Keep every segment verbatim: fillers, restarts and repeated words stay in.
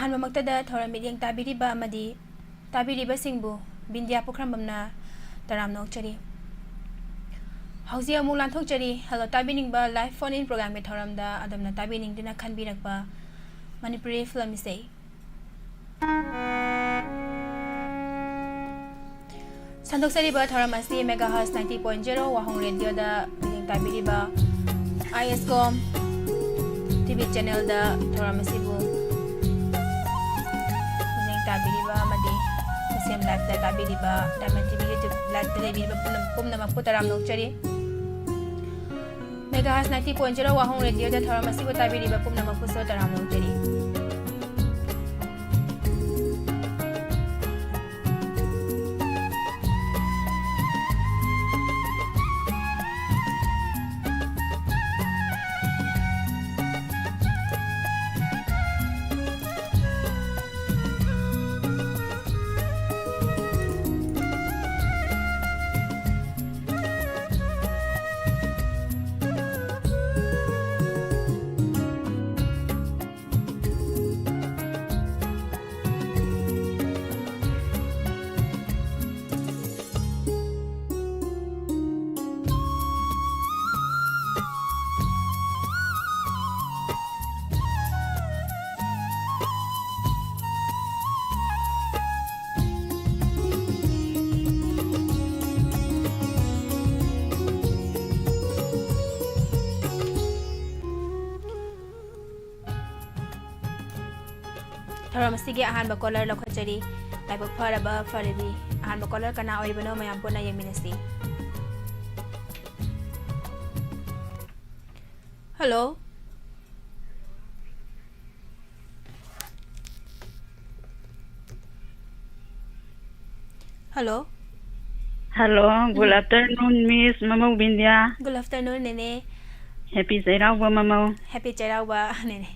ꯑꯍꯥꯟꯕꯃꯛꯇꯗ ꯊꯧꯔꯝ ꯃꯤꯠꯌꯦꯡ ꯇꯥꯕꯤꯔꯤꯕ ꯑꯃꯗꯤ ꯇꯥꯕꯤꯔꯤꯕꯁꯤꯡꯕꯨ ꯕꯤꯟꯗꯤꯌꯥ ꯄꯨꯈ꯭ꯔꯝꯕꯝꯅ ꯇꯔꯥꯝꯅ ꯑꯣꯛꯆꯔꯤ꯫ ꯍꯧꯖꯤꯛ ꯑꯃꯨꯛ ꯂꯥꯟꯊꯣꯛꯆꯔꯤ꯫ Hello ꯇꯥꯕꯤꯅꯤꯡꯕ live phone in programꯒꯤ ꯊꯧꯔꯝꯗ ꯑꯗꯣꯝꯅ ꯇꯥꯕꯤꯅꯤꯡꯗꯨꯅ ꯈꯟꯕꯤꯔꯛꯄ ꯃꯅꯤꯄꯨꯔꯤ ꯐꯤꯂꯝ ꯏꯁꯩ꯫ ꯁꯟꯗꯣꯛꯆꯔꯤꯕ ꯊꯧꯔꯝ ꯑꯁꯤ Megahertz ninety point zero ꯋꯥꯍꯣꯡ ꯔꯦꯗꯤꯑꯣꯗ ꯃꯤꯠꯌꯦꯡ ꯇꯥꯕꯤꯔꯤꯕ ISCOM TV channelꯗ ꯊꯧꯔꯝ ꯑꯁꯤꯕꯨ ꯃꯤꯠꯌꯦꯡ ꯇꯥꯕꯤꯔꯤꯕ ꯑꯃꯗꯤ ꯃꯤꯁꯦꯝ liveꯇ ꯇꯥꯕꯤꯔꯤꯕ Diamond TV YouTube liveꯇ ꯂꯩꯕꯤꯔꯤꯕ ꯄꯨꯝꯅ-, ꯄꯨꯝꯅꯃꯛꯄꯨ ꯇꯔꯥꯝꯅ ꯑꯣꯛꯆꯔꯤ꯫ Megahertz ninety point zero ꯋꯥꯍꯣꯡ ꯔꯦꯗꯤꯑꯣꯗ ꯊꯧꯔꯝ ꯑꯁꯤꯕꯨ ꯇꯥꯕꯤꯔꯤꯕ ꯄꯨꯝꯅꯃꯛꯄꯨꯁꯨ ꯇꯔꯥꯝꯅ ꯑꯣꯛꯆꯔꯤ꯫ ꯊꯧꯔꯝ ꯑꯁꯤꯒꯤ ꯑꯍꯥꯟꯕ caller ꯂꯧꯈꯠꯆꯔꯤ꯫ ꯂꯥꯏꯕꯛ ꯐꯔꯕ ꯐꯔꯕꯤ꯫ ꯑꯍꯥꯟꯕ caller ꯀꯅꯥ ꯑꯣꯏꯔꯤꯕꯅꯣ ꯃꯌꯥꯝ ꯄꯨꯟꯅ ꯌꯦꯡꯃꯤꯟꯅꯁꯤ꯫ Hello꯫ Hello꯫ Hello, good ꯎꯝ꯫ Afternoon, Miss ꯃꯃꯧ ꯕꯤꯟꯗ꯭ꯌꯥ꯫ Good afternoon, ꯅꯦꯅꯦ꯫ Happy ꯆꯩꯔꯥꯎꯕ ꯃꯃꯧ꯫ Happy ꯆꯩꯔꯥꯎꯕ, ꯅꯦꯅꯦ꯫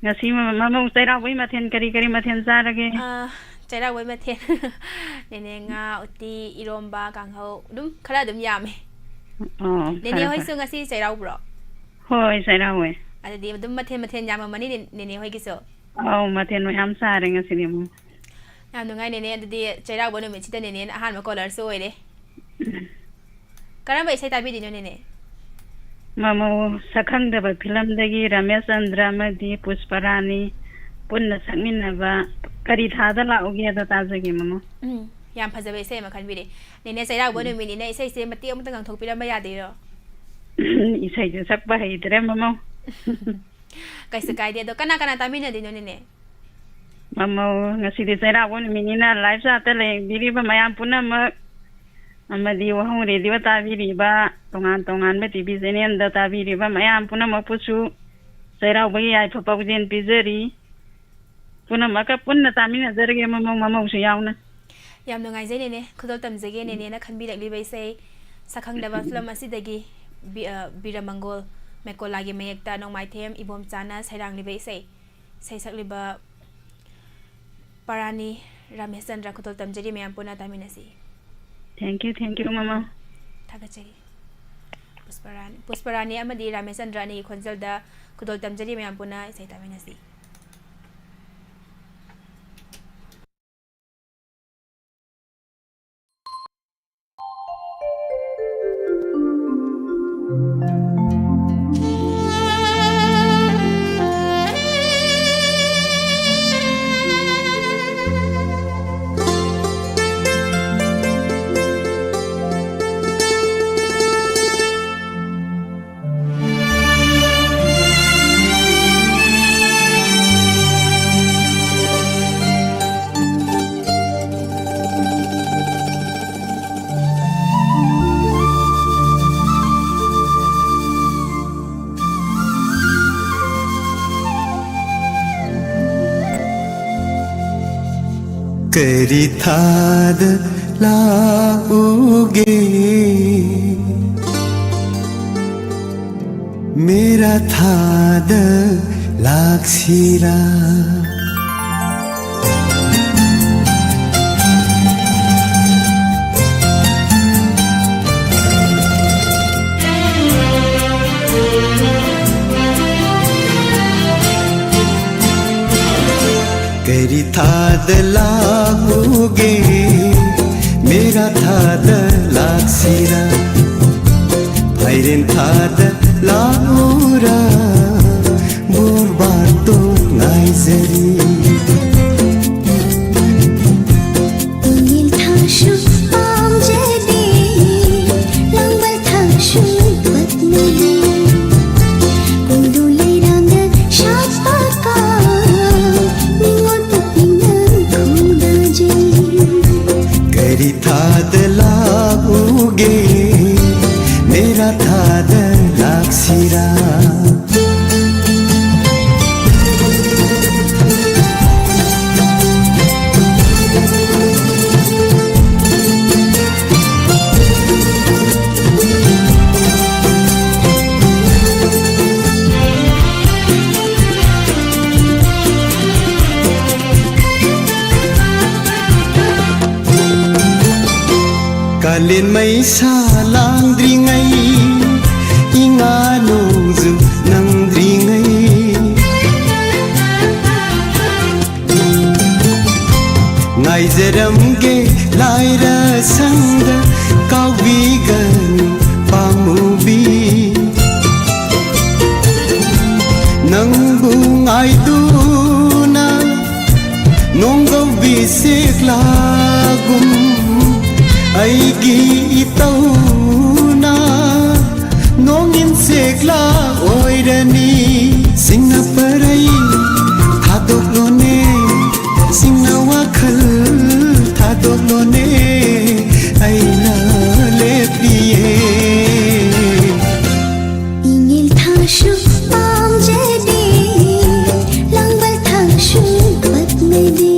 ꯉꯁꯤ ꯃ-, ꯃꯃꯧ ꯆꯩꯔꯥꯎꯕꯒꯤ ꯃꯊꯦꯜ ꯀꯔꯤ ꯀꯔꯤ ꯃꯊꯦꯜ ꯆꯥꯔꯒꯦ? ꯑꯥ, ꯆꯩꯔꯥꯎꯕꯒꯤ ꯃꯊꯦꯜ, ꯅꯦꯅꯦ, ꯉꯥ, ꯎꯇꯤ, ꯏꯔꯣꯝꯕ, ꯀꯥꯡꯍꯧ, ꯑꯗꯨꯝ ꯈꯔ ꯑꯗꯨꯝ ꯌꯥꯝꯃꯦ꯫ ꯑꯣ, ꯅꯦꯅꯦ ꯐꯔꯦ, ꯍꯣꯏꯁꯨ ꯐꯔꯦ꯫ ꯉꯁꯤ ꯆꯩꯔꯥꯎꯕ꯭ꯔꯣ? ꯍꯣꯏ, ꯆꯩꯔꯥꯎꯋꯦ꯫ ꯑꯗꯨꯗꯤ ꯑꯗꯨꯝ ꯃꯊꯦꯜ ꯃꯊꯦꯜ ꯌꯥꯝꯃꯝꯃꯅꯤ ꯅꯦ-, ꯅꯦꯅꯦ ꯍꯣꯏꯒꯤꯁꯨ꯫ ꯑꯧ, ꯃꯊꯦꯜ ꯃꯌꯥꯝ ꯆꯥꯔꯦ ꯉꯁꯤꯗꯤ, ꯃꯃꯧ꯫ ꯌꯥꯝ ꯅꯨꯡꯉꯥꯏ, ꯅꯦꯅꯦ꯫ ꯑꯗꯨꯗꯤ ꯆꯩꯔꯥꯎꯕ ꯅꯨꯃꯤꯠꯁꯤꯗ ꯅꯦꯅꯦꯅ ꯑꯍꯥꯟꯕ caller ꯁꯨ ꯑꯣꯏꯔꯦ꯫ ꯀꯔꯝꯕ ꯏꯁꯩ ꯇꯥꯕꯤꯗꯣꯏꯅꯣ, ꯅꯦꯅꯦ? ꯃꯃꯧ, ꯁꯛꯈꯪꯗꯕ film ꯗꯒꯤ ꯔꯥꯃꯦꯁꯆꯟꯗ꯭ꯔ ꯑꯃꯗꯤ ꯄꯨꯁꯄꯔꯥꯅꯤ ꯄꯨꯟꯅ ꯁꯛꯃꯤꯟꯅꯕ "ꯀꯔꯤ ꯊꯥꯗ ꯂꯥꯛꯎꯒꯦ" ꯑꯗꯣ ꯇꯥꯖꯒꯦ, ꯃꯃꯧ꯫ ꯎꯝ, ꯌꯥꯝ ꯐꯖꯕ ꯏꯁꯩ ꯑꯃ ꯈꯟꯕꯤꯔꯦ꯫ ꯅꯦꯅꯦ, ꯆꯩꯔꯥꯎꯕ ꯎꯝ꯫ ꯅꯨꯃꯤꯠꯅꯤꯅ ꯏꯁꯩꯁꯦ ꯃꯇꯦꯛ ꯑꯃꯇ ꯉꯪꯊꯣꯛꯄꯤꯔꯝꯕ ꯌꯥꯗꯣꯏꯔꯣ? ꯏꯁꯩꯁꯦ ꯁꯛꯄ ꯍꯩꯇ꯭ꯔꯦ, ꯃꯃꯧ꯫ ꯀꯩꯁꯨ ꯀꯥꯏꯗꯦ꯫ ꯑꯗꯣ ꯀꯅꯥ ꯀꯅꯥ ꯇꯥꯃꯤꯟꯅꯗꯣꯏꯅꯣ, ꯅꯦꯅꯦ? ꯃꯃꯧ, ꯉꯁꯤꯗꯤ ꯆꯩꯔꯥꯎꯕ ꯅꯨꯃꯤꯠꯅꯤꯅ live chat ꯇ ꯂꯩꯕꯤꯔꯤꯕ ꯃꯌꯥꯝ ꯄꯨꯝꯅꯃꯛ ꯑꯃꯗꯤ ꯋꯥꯍꯧ radio ꯇꯥꯕꯤꯔꯤꯕ, ꯇꯣꯉꯥꯟ ꯇꯣꯉꯥꯟꯕ TV channel ꯗ ꯇꯥꯕꯤꯔꯤꯕ ꯃꯌꯥꯝ ꯄꯨꯝꯅꯃꯛꯄꯨꯁꯨ ꯆꯩꯔꯥꯎꯕꯒꯤ ꯌꯥꯏꯐ ꯄꯥꯎꯖꯦꯜ ꯄꯤꯖꯔꯤ꯫ ꯄꯨꯝꯅꯃꯛꯀ ꯄꯨꯟꯅ ꯇꯥꯃꯤꯟꯅꯖꯔꯒꯦ, ꯃꯃꯧ, ꯃꯃꯧꯁꯨ ꯌꯥꯎꯅ꯫ ꯌꯥꯝ ꯅꯨꯡꯉꯥꯏꯖꯩ, ꯅꯦꯅꯦ꯫ ꯈꯨꯗꯣꯜ ꯇꯝꯖꯒꯦ, ꯅꯦꯅꯦꯅ ꯈꯟꯕꯤꯔꯛꯂꯤꯕ ꯏꯁꯩ ꯁꯛꯈꯪꯗꯕ film ꯑꯁꯤꯗꯒꯤ ꯕꯤ-, ꯑ, ꯕꯤꯔꯃꯪꯒꯣꯜ ꯃꯦꯀꯣꯂꯥꯒꯤ ꯃꯌꯦꯛꯇ ꯅꯣꯡꯃꯥꯏꯊꯦꯝ ꯏꯕꯣꯝꯆꯥꯅ ꯁꯩꯔꯥꯡꯂꯤꯕ ꯏꯁꯩ꯫ ꯏꯁꯩ ꯁꯛꯂꯤꯕ ꯄꯔꯥꯅꯤ ꯔꯥꯃꯦꯁꯆꯟꯗ꯭ꯔ꯫ ꯈꯨꯗꯣꯜ ꯇꯝꯖꯔꯤ, ꯃꯌꯥꯝ ꯄꯨꯟꯅ ꯇꯥꯃꯤꯟꯅꯁꯤ꯫ Thank you, thank you, ꯃꯃꯧ꯫ ꯊꯥꯒꯠꯆꯔꯤ꯫ ꯄꯨꯁꯄꯔꯥꯅꯤ, ꯄꯨꯁꯄꯔꯥꯅꯤ ꯑꯃꯗꯤ ꯔꯥꯃꯦꯁꯆꯟꯗ꯭ꯔ ꯑꯅꯤꯒꯤ ꯈꯣꯟꯖꯦꯜꯗ ꯈꯨꯗꯣꯜ ꯇꯝꯖꯔꯤ, ꯃꯌꯥꯝ ꯄꯨꯟꯅ ꯏꯁꯩ ꯇꯥꯃꯤꯟꯅꯁꯤ꯫ ꯀꯔꯤ ꯊꯥꯗ ꯂꯥꯛꯎꯒꯦ? ꯃꯦꯔꯥ ꯊꯥꯗ ꯂꯥꯛꯁꯤꯔꯥ? ꯊꯥꯗ ꯂꯥꯛꯎꯒꯦ, ꯃꯦꯔꯥ ꯊꯥꯗ ꯂꯥꯛꯁꯤꯔꯥ? ꯐꯥꯏꯔꯦꯟ ꯊꯥꯗ ꯂꯥꯛꯎꯔꯥ? ꯕꯣꯔꯕꯥꯇꯣꯟ ꯉꯥꯏꯖꯔꯤ꯫ ꯏꯉꯦꯜ ꯊꯥꯁꯨ ꯄꯥꯝꯖꯗꯦ, ꯂꯥꯡꯕꯜ ꯊꯥꯁꯨ ꯄꯛꯅꯗꯦ꯫ ꯀꯣꯏꯔꯨ ꯂꯩꯔꯥꯡꯗ ꯁꯥꯠꯄ ꯀꯥꯡ, ꯅꯤꯉꯣꯜ ꯄꯨꯛꯅꯤꯡꯅ ꯈꯣꯡꯗꯥꯖꯩ꯫ ꯀꯔꯤ ꯊꯥꯗ ꯂꯥꯛꯎꯒꯦ, ꯃꯦꯔꯥ ꯊꯥꯗ ꯂꯥꯛꯁꯤꯔꯥ? ꯀꯥꯂꯦꯟ ꯃꯩꯁꯥ ꯂꯥꯡꯗ꯭ꯔꯤꯉꯩ, ꯏꯉꯥ ꯅꯣꯡꯖꯨ ꯅꯪꯗ꯭ꯔꯤꯉꯩ, ꯉꯥꯏꯖꯔꯝꯒꯦ ꯂꯥꯏꯔ ꯁꯪꯗ, ꯀꯥꯎꯕꯤꯒꯅꯨ ꯄꯥꯝꯃꯨꯕꯤ꯫ ꯅꯪꯕꯨ ꯉꯥꯏꯗꯨꯅ ꯅꯣꯡꯒꯧꯕꯤ ꯁꯦꯛꯂꯥꯒꯨꯝ, ꯑꯩꯒꯤ ꯏꯇꯧꯅ ꯅꯣꯡꯏꯟ ꯁꯦꯛꯂꯥ ꯑꯣꯏꯔꯅꯤ꯫ ꯁꯤꯡꯅ ꯄꯔꯩ ꯊꯥꯗꯣꯛꯂꯣꯅꯦ, ꯁꯤꯡꯅ ꯋꯥꯈꯜ ꯊꯥꯗꯣꯛꯂꯣꯅꯦ, ꯑꯩꯅ ꯂꯦꯞꯂꯤꯌꯦ꯫ ꯏꯉꯦꯜ ꯊꯥꯁꯨ ꯄꯥꯝꯖꯗꯦ, ꯂꯥꯡꯕꯜ ꯊꯥꯁꯨ ꯄꯛꯅꯗꯦ꯫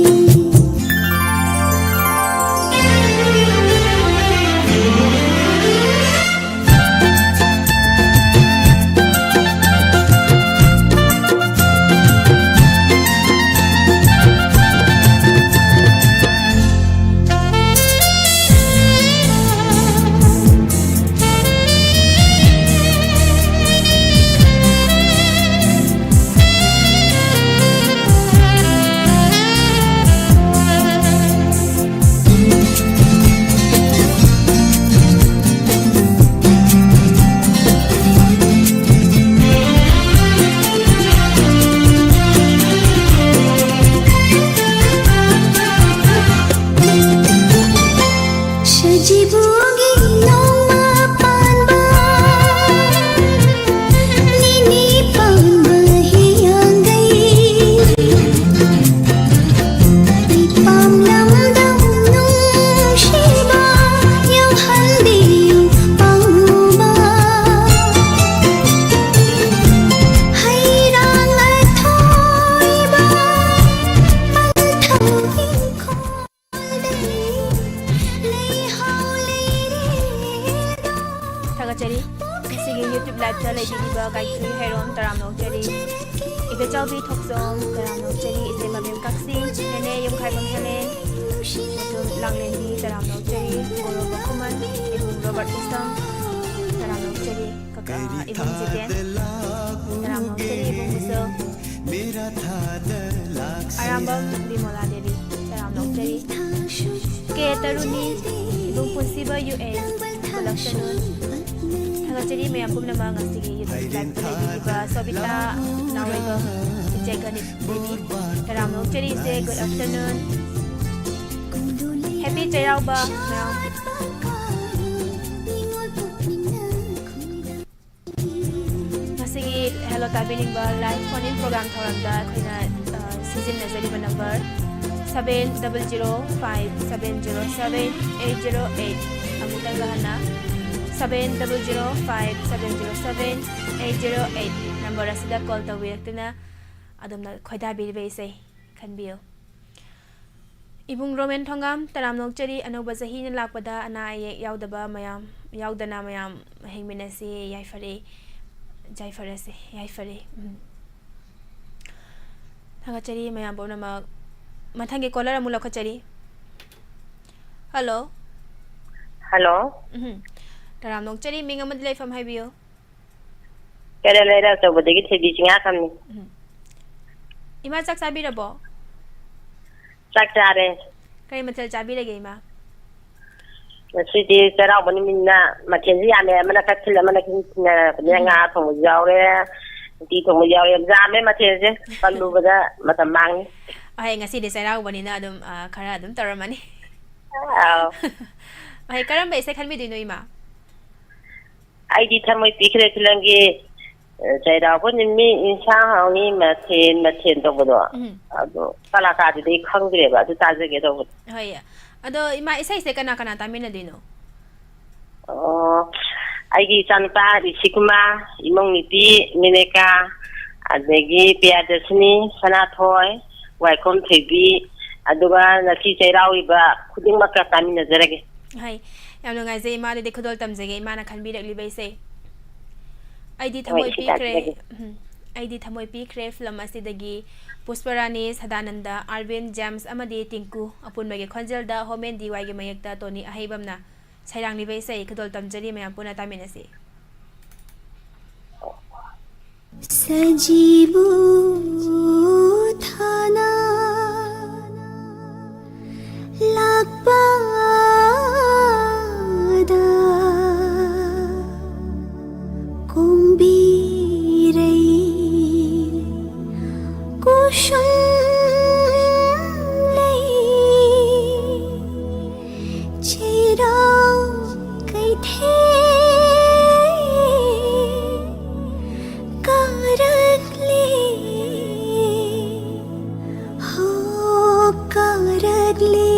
ꯀꯥꯏꯊꯨ ꯍꯩꯔꯣꯝ ꯇꯔꯥꯝꯅ ꯑꯣꯛꯆꯔꯤ꯫ ꯏꯕꯦꯆꯥꯎꯕꯤ ꯊꯣꯛꯆꯣꯝ ꯇꯔꯥꯝꯅ ꯑꯣꯛꯆꯔꯤ꯫ ꯏꯆꯦ ꯃꯕꯦꯝ ꯀꯛꯆꯤꯡ, ꯅꯦꯅꯦ ꯌꯨꯝꯈꯥꯏꯕꯝ ꯍꯦꯂꯦꯟ, ꯑꯗꯨꯝ ꯂꯥꯡꯂꯦꯟꯕꯤ ꯇꯔꯥꯝꯅ ꯑꯣꯛꯆꯔꯤ꯫ ꯒꯣꯔꯣꯕ ꯈꯨꯃꯟ, ꯏꯕꯨꯡ ꯔꯣꯕꯔꯠ ꯎꯁꯝ ꯇꯔꯥꯝꯅ ꯑꯣꯛꯆꯔꯤ꯫ ꯀꯀꯥ ꯏꯕꯨꯡ ꯖꯤꯇꯦꯟ ꯇꯔꯥꯝꯅ ꯑꯣꯛꯆꯔꯤ꯫ ꯏꯕꯨꯡ ꯃꯨꯁꯨ ꯑꯔꯥꯝꯕꯝ ꯕꯤꯃꯣꯂꯥ ꯗꯦꯕꯤ ꯇꯔꯥꯝꯅ ꯑꯣꯛꯆꯔꯤ꯫ ꯀꯦ ꯇꯔꯨꯅꯤ, ꯏꯕꯨꯡ ꯄꯨꯟꯁꯤꯕ ꯌꯨ ꯑꯦꯁ, ꯄꯨꯂꯞ ꯆꯅꯨ꯫ ꯊꯥꯒꯠꯆꯔꯤ ꯃꯌꯥꯝ ꯄꯨꯝꯅꯃꯛ ꯉꯁꯤꯒꯤ YouTube live ꯇ ꯂꯩꯕꯤꯔꯤꯕ ꯁꯣꯕꯤꯇꯥ, ꯅꯥꯎꯔꯩꯕꯝ, ꯏꯆꯦ ꯒꯅꯤꯠ ꯗꯦꯕꯤ ꯇꯔꯥꯝꯅ ꯑꯣꯛꯆꯔꯤ꯫ ꯏꯆꯦ, good afternoon꯫ Happy ꯆꯩꯔꯥꯎꯕ ꯃꯌꯥꯝ꯫ ꯉꯁꯤꯒꯤ Hello ꯇꯥꯕꯤꯅꯤꯡꯕ live phone in program ꯊꯧꯔꯝꯗ ꯑꯩꯈꯣꯏꯅ, ꯑ, ꯁꯤꯖꯤꯟꯅꯖꯔꯤꯕ number seven double zero five seven zero seven eight zero eight꯫ ꯑꯃꯨꯛꯇꯪꯒ ꯍꯟꯅ, seven double zero five seven zero seven eight zero eight number ꯑꯁꯤꯗ call ꯇꯧꯕꯤꯔꯛꯇꯨꯅ ꯑꯗꯣꯝꯅ ꯈꯣꯏꯗꯥꯕꯤꯔꯤꯕ ꯏꯁꯩ ꯈꯟꯕꯤꯌꯨ꯫ ꯏꯕꯨꯡ ꯔꯣꯃꯦꯟ ꯊꯣꯡꯒꯥꯝ, ꯇꯔꯥꯝꯅ ꯑꯣꯛꯆꯔꯤ꯫ ꯑꯅꯧꯕ ꯆꯍꯤꯅ ꯂꯥꯛꯄꯗ ꯑꯅꯥ ꯑꯌꯦꯛ ꯌꯥꯎꯗꯕ ꯃꯌꯥꯝ, ꯌꯥꯎꯗꯅ ꯃꯌꯥꯝ ꯍꯤꯡꯃꯤꯟꯅꯁꯤ꯫ ꯌꯥꯏꯐꯔꯦ, ꯌꯥꯏꯐꯔꯁꯦ, ꯌꯥꯏꯐꯔꯦ꯫ ꯎꯝ꯫ ꯊꯥꯒꯠꯆꯔꯤ ꯃꯌꯥꯝ ꯄꯨꯝꯅꯃꯛ꯫ ꯃꯊꯪꯒꯤ caller ꯑꯃꯨꯛ ꯂꯧꯈꯠꯆꯔꯤ꯫ Hello꯫ Hello꯫ ꯎꯝ꯫ ꯇꯔꯥꯝꯅ ꯑꯣꯛꯆꯔꯤ, ꯃꯤꯡ ꯑꯃꯗꯤ ꯂꯩꯐꯝ ꯍꯥꯏꯕꯤꯌꯨ꯫ ꯀꯩꯔꯣꯜ ꯂꯩꯔꯛ ꯑꯆꯧꯕꯗꯒꯤ ꯊꯣꯏꯕꯤ ꯆꯤꯡꯉꯥꯈꯝꯅꯤ꯫ ꯎꯝ꯫ ꯏꯃꯥ, ꯆꯥꯛ ꯆꯥꯕꯤꯔꯕꯣ? ꯆꯥꯛ ꯆꯥꯔꯦ꯫ ꯀꯔꯤ ꯃꯊꯦꯜ ꯆꯥꯕꯤꯔꯒꯦ, ꯏꯃꯥ? ꯉꯁꯤꯗꯤ ꯆꯩꯔꯥꯎꯕ ꯅꯨꯃꯤꯠꯅ ꯃꯊꯦꯜꯁꯤ ꯌꯥꯝꯃꯦ, ꯑꯃꯅ ꯈꯔ ꯊꯤꯜ, ꯑꯃꯅ ꯈꯔ ꯊꯤꯟꯅꯔꯛꯄꯅꯤꯅ ꯎꯝ꯫ ꯉꯥ ꯊꯣꯡꯕꯁꯨ ꯌꯥꯎꯔꯦ, ꯎꯇꯤ ꯊꯣꯡꯕꯁꯨ ꯌꯥꯎꯔꯦ, ꯌꯥꯝ ꯌꯥꯝꯃꯦ ꯃꯊꯦꯜꯁꯦ, ꯄꯜꯂꯨꯕꯗ ꯃꯇꯝ ꯃꯥꯡꯅꯤ꯫ ꯑꯍꯩ, ꯉꯁꯤꯗꯤ ꯆꯩꯔꯥꯎꯕꯅꯤꯅ ꯑꯗꯨꯝ, ꯑ, ꯈꯔ ꯑꯗꯨꯝ ꯇꯧꯔꯝꯃꯅꯤ꯫ ꯑꯥꯎ꯫ ꯑꯍꯩ, ꯀꯔꯝꯕ ꯏꯁꯩ ꯈꯟꯕꯤꯗꯣꯏꯅꯣ, ꯏꯃꯥ? ꯑꯩꯗꯤ ꯊꯃꯣꯏ ꯄꯤꯈ꯭ꯔꯦ ꯐꯤꯂꯝꯒꯤ, ꯑ, ꯆꯩꯔꯥꯎꯕ ꯅꯨꯃꯤꯠ ꯏꯟꯁꯥꯡ ꯍꯥꯎꯅꯤ ꯃꯊꯦꯜ ꯃꯊꯦꯜ ꯇꯧꯕꯗꯣ꯫ ꯎꯝ꯫ ꯑꯗꯣ ꯀꯂꯥꯀꯥꯔꯗꯨꯗꯤ ꯑꯩ ꯈꯪꯗ꯭ꯔꯦꯕ, ꯑꯗꯨ ꯇꯥꯖꯒꯦ ꯇꯧꯕꯅꯤ꯫ ꯍꯣꯏ꯫ ꯑꯗꯣ ꯏꯃꯥ, ꯏꯁꯩꯁꯦ ꯀꯅꯥ ꯀꯅꯥ ꯇꯥꯃꯤꯟꯅꯗꯣꯏꯅꯣ? ꯑꯣ, ꯑꯩꯒꯤ ꯏꯆꯥꯅꯨꯄꯥ ꯔꯤꯁꯤꯀꯨꯃꯥꯔ, ꯏꯃꯧ ꯅꯨꯄꯤ ꯃꯤꯅꯦꯀꯥ, ꯑꯗꯒꯤ ꯄ꯭ꯔꯤꯌꯥꯗꯔꯁꯤꯅꯤ, ꯁꯅꯥꯊꯣꯏ, ꯋꯥꯏꯈꯣꯝ ꯊꯣꯏꯕꯤ, ꯑꯗꯨꯒ ꯉꯁꯤ ꯆꯩꯔꯥꯎꯔꯤꯕ ꯈꯨꯗꯤꯡꯃꯛꯀ ꯇꯥꯃꯤꯟꯅꯖꯔꯒꯦ꯫ ꯍꯥꯏ, ꯌꯥꯝ ꯅꯨꯡꯉꯥꯏꯖꯩ ꯏꯃꯥ, ꯑꯗꯨꯗꯤ ꯈꯨꯗꯣꯜ ꯇꯝꯖꯒꯦ ꯏꯃꯥꯅ ꯈꯟꯕꯤꯔꯛꯂꯤꯕ ꯏꯁꯩ꯫ ꯑꯩꯗꯤ ꯊꯃꯣꯏ ꯄꯤꯈ꯭ꯔꯦ꯫ ꯎꯝ, ꯑꯩꯗꯤ ꯊꯃꯣꯏ ꯄꯤꯈ꯭ꯔꯦ ꯐꯤꯂꯝ ꯑꯁꯤꯗꯒꯤ ꯄꯨꯁꯄꯔꯥꯅꯤ, ꯁꯗꯥꯅꯟꯗ, ꯑꯥꯔꯕꯤꯟ, ꯖꯦꯝꯁ ꯑꯃꯗꯤ ꯇꯤꯡꯀꯨ ꯑꯄꯨꯟꯕꯒꯤ ꯈꯣꯟꯖꯦꯜꯗ ꯍꯣꯃꯦꯟ ꯗꯤ ꯋꯥꯏꯒꯤ ꯃꯌꯦꯛꯇ ꯇꯣꯅꯤ ꯑꯍꯩꯕꯝꯅ ꯁꯩꯔꯥꯡꯂꯤꯕ ꯏꯁꯩ ꯈꯨꯗꯣꯜ ꯇꯝꯖꯔꯤ꯫ ꯃꯌꯥꯝ ꯄꯨꯟꯅ ꯇꯥꯃꯤꯟꯅꯁꯤ꯫ ꯁꯖꯤꯕꯨ ꯊꯥꯅ ꯂꯥꯛꯄꯗ ꯀꯣꯡꯕꯤꯔꯩ ꯀꯨꯁꯨꯝ ꯂꯩ ꯆꯩꯔꯥꯎ ꯀꯩꯊꯦꯜ ꯀꯥꯔꯛꯂꯦ ꯍꯣ ꯀꯥꯔꯛꯂꯦ꯫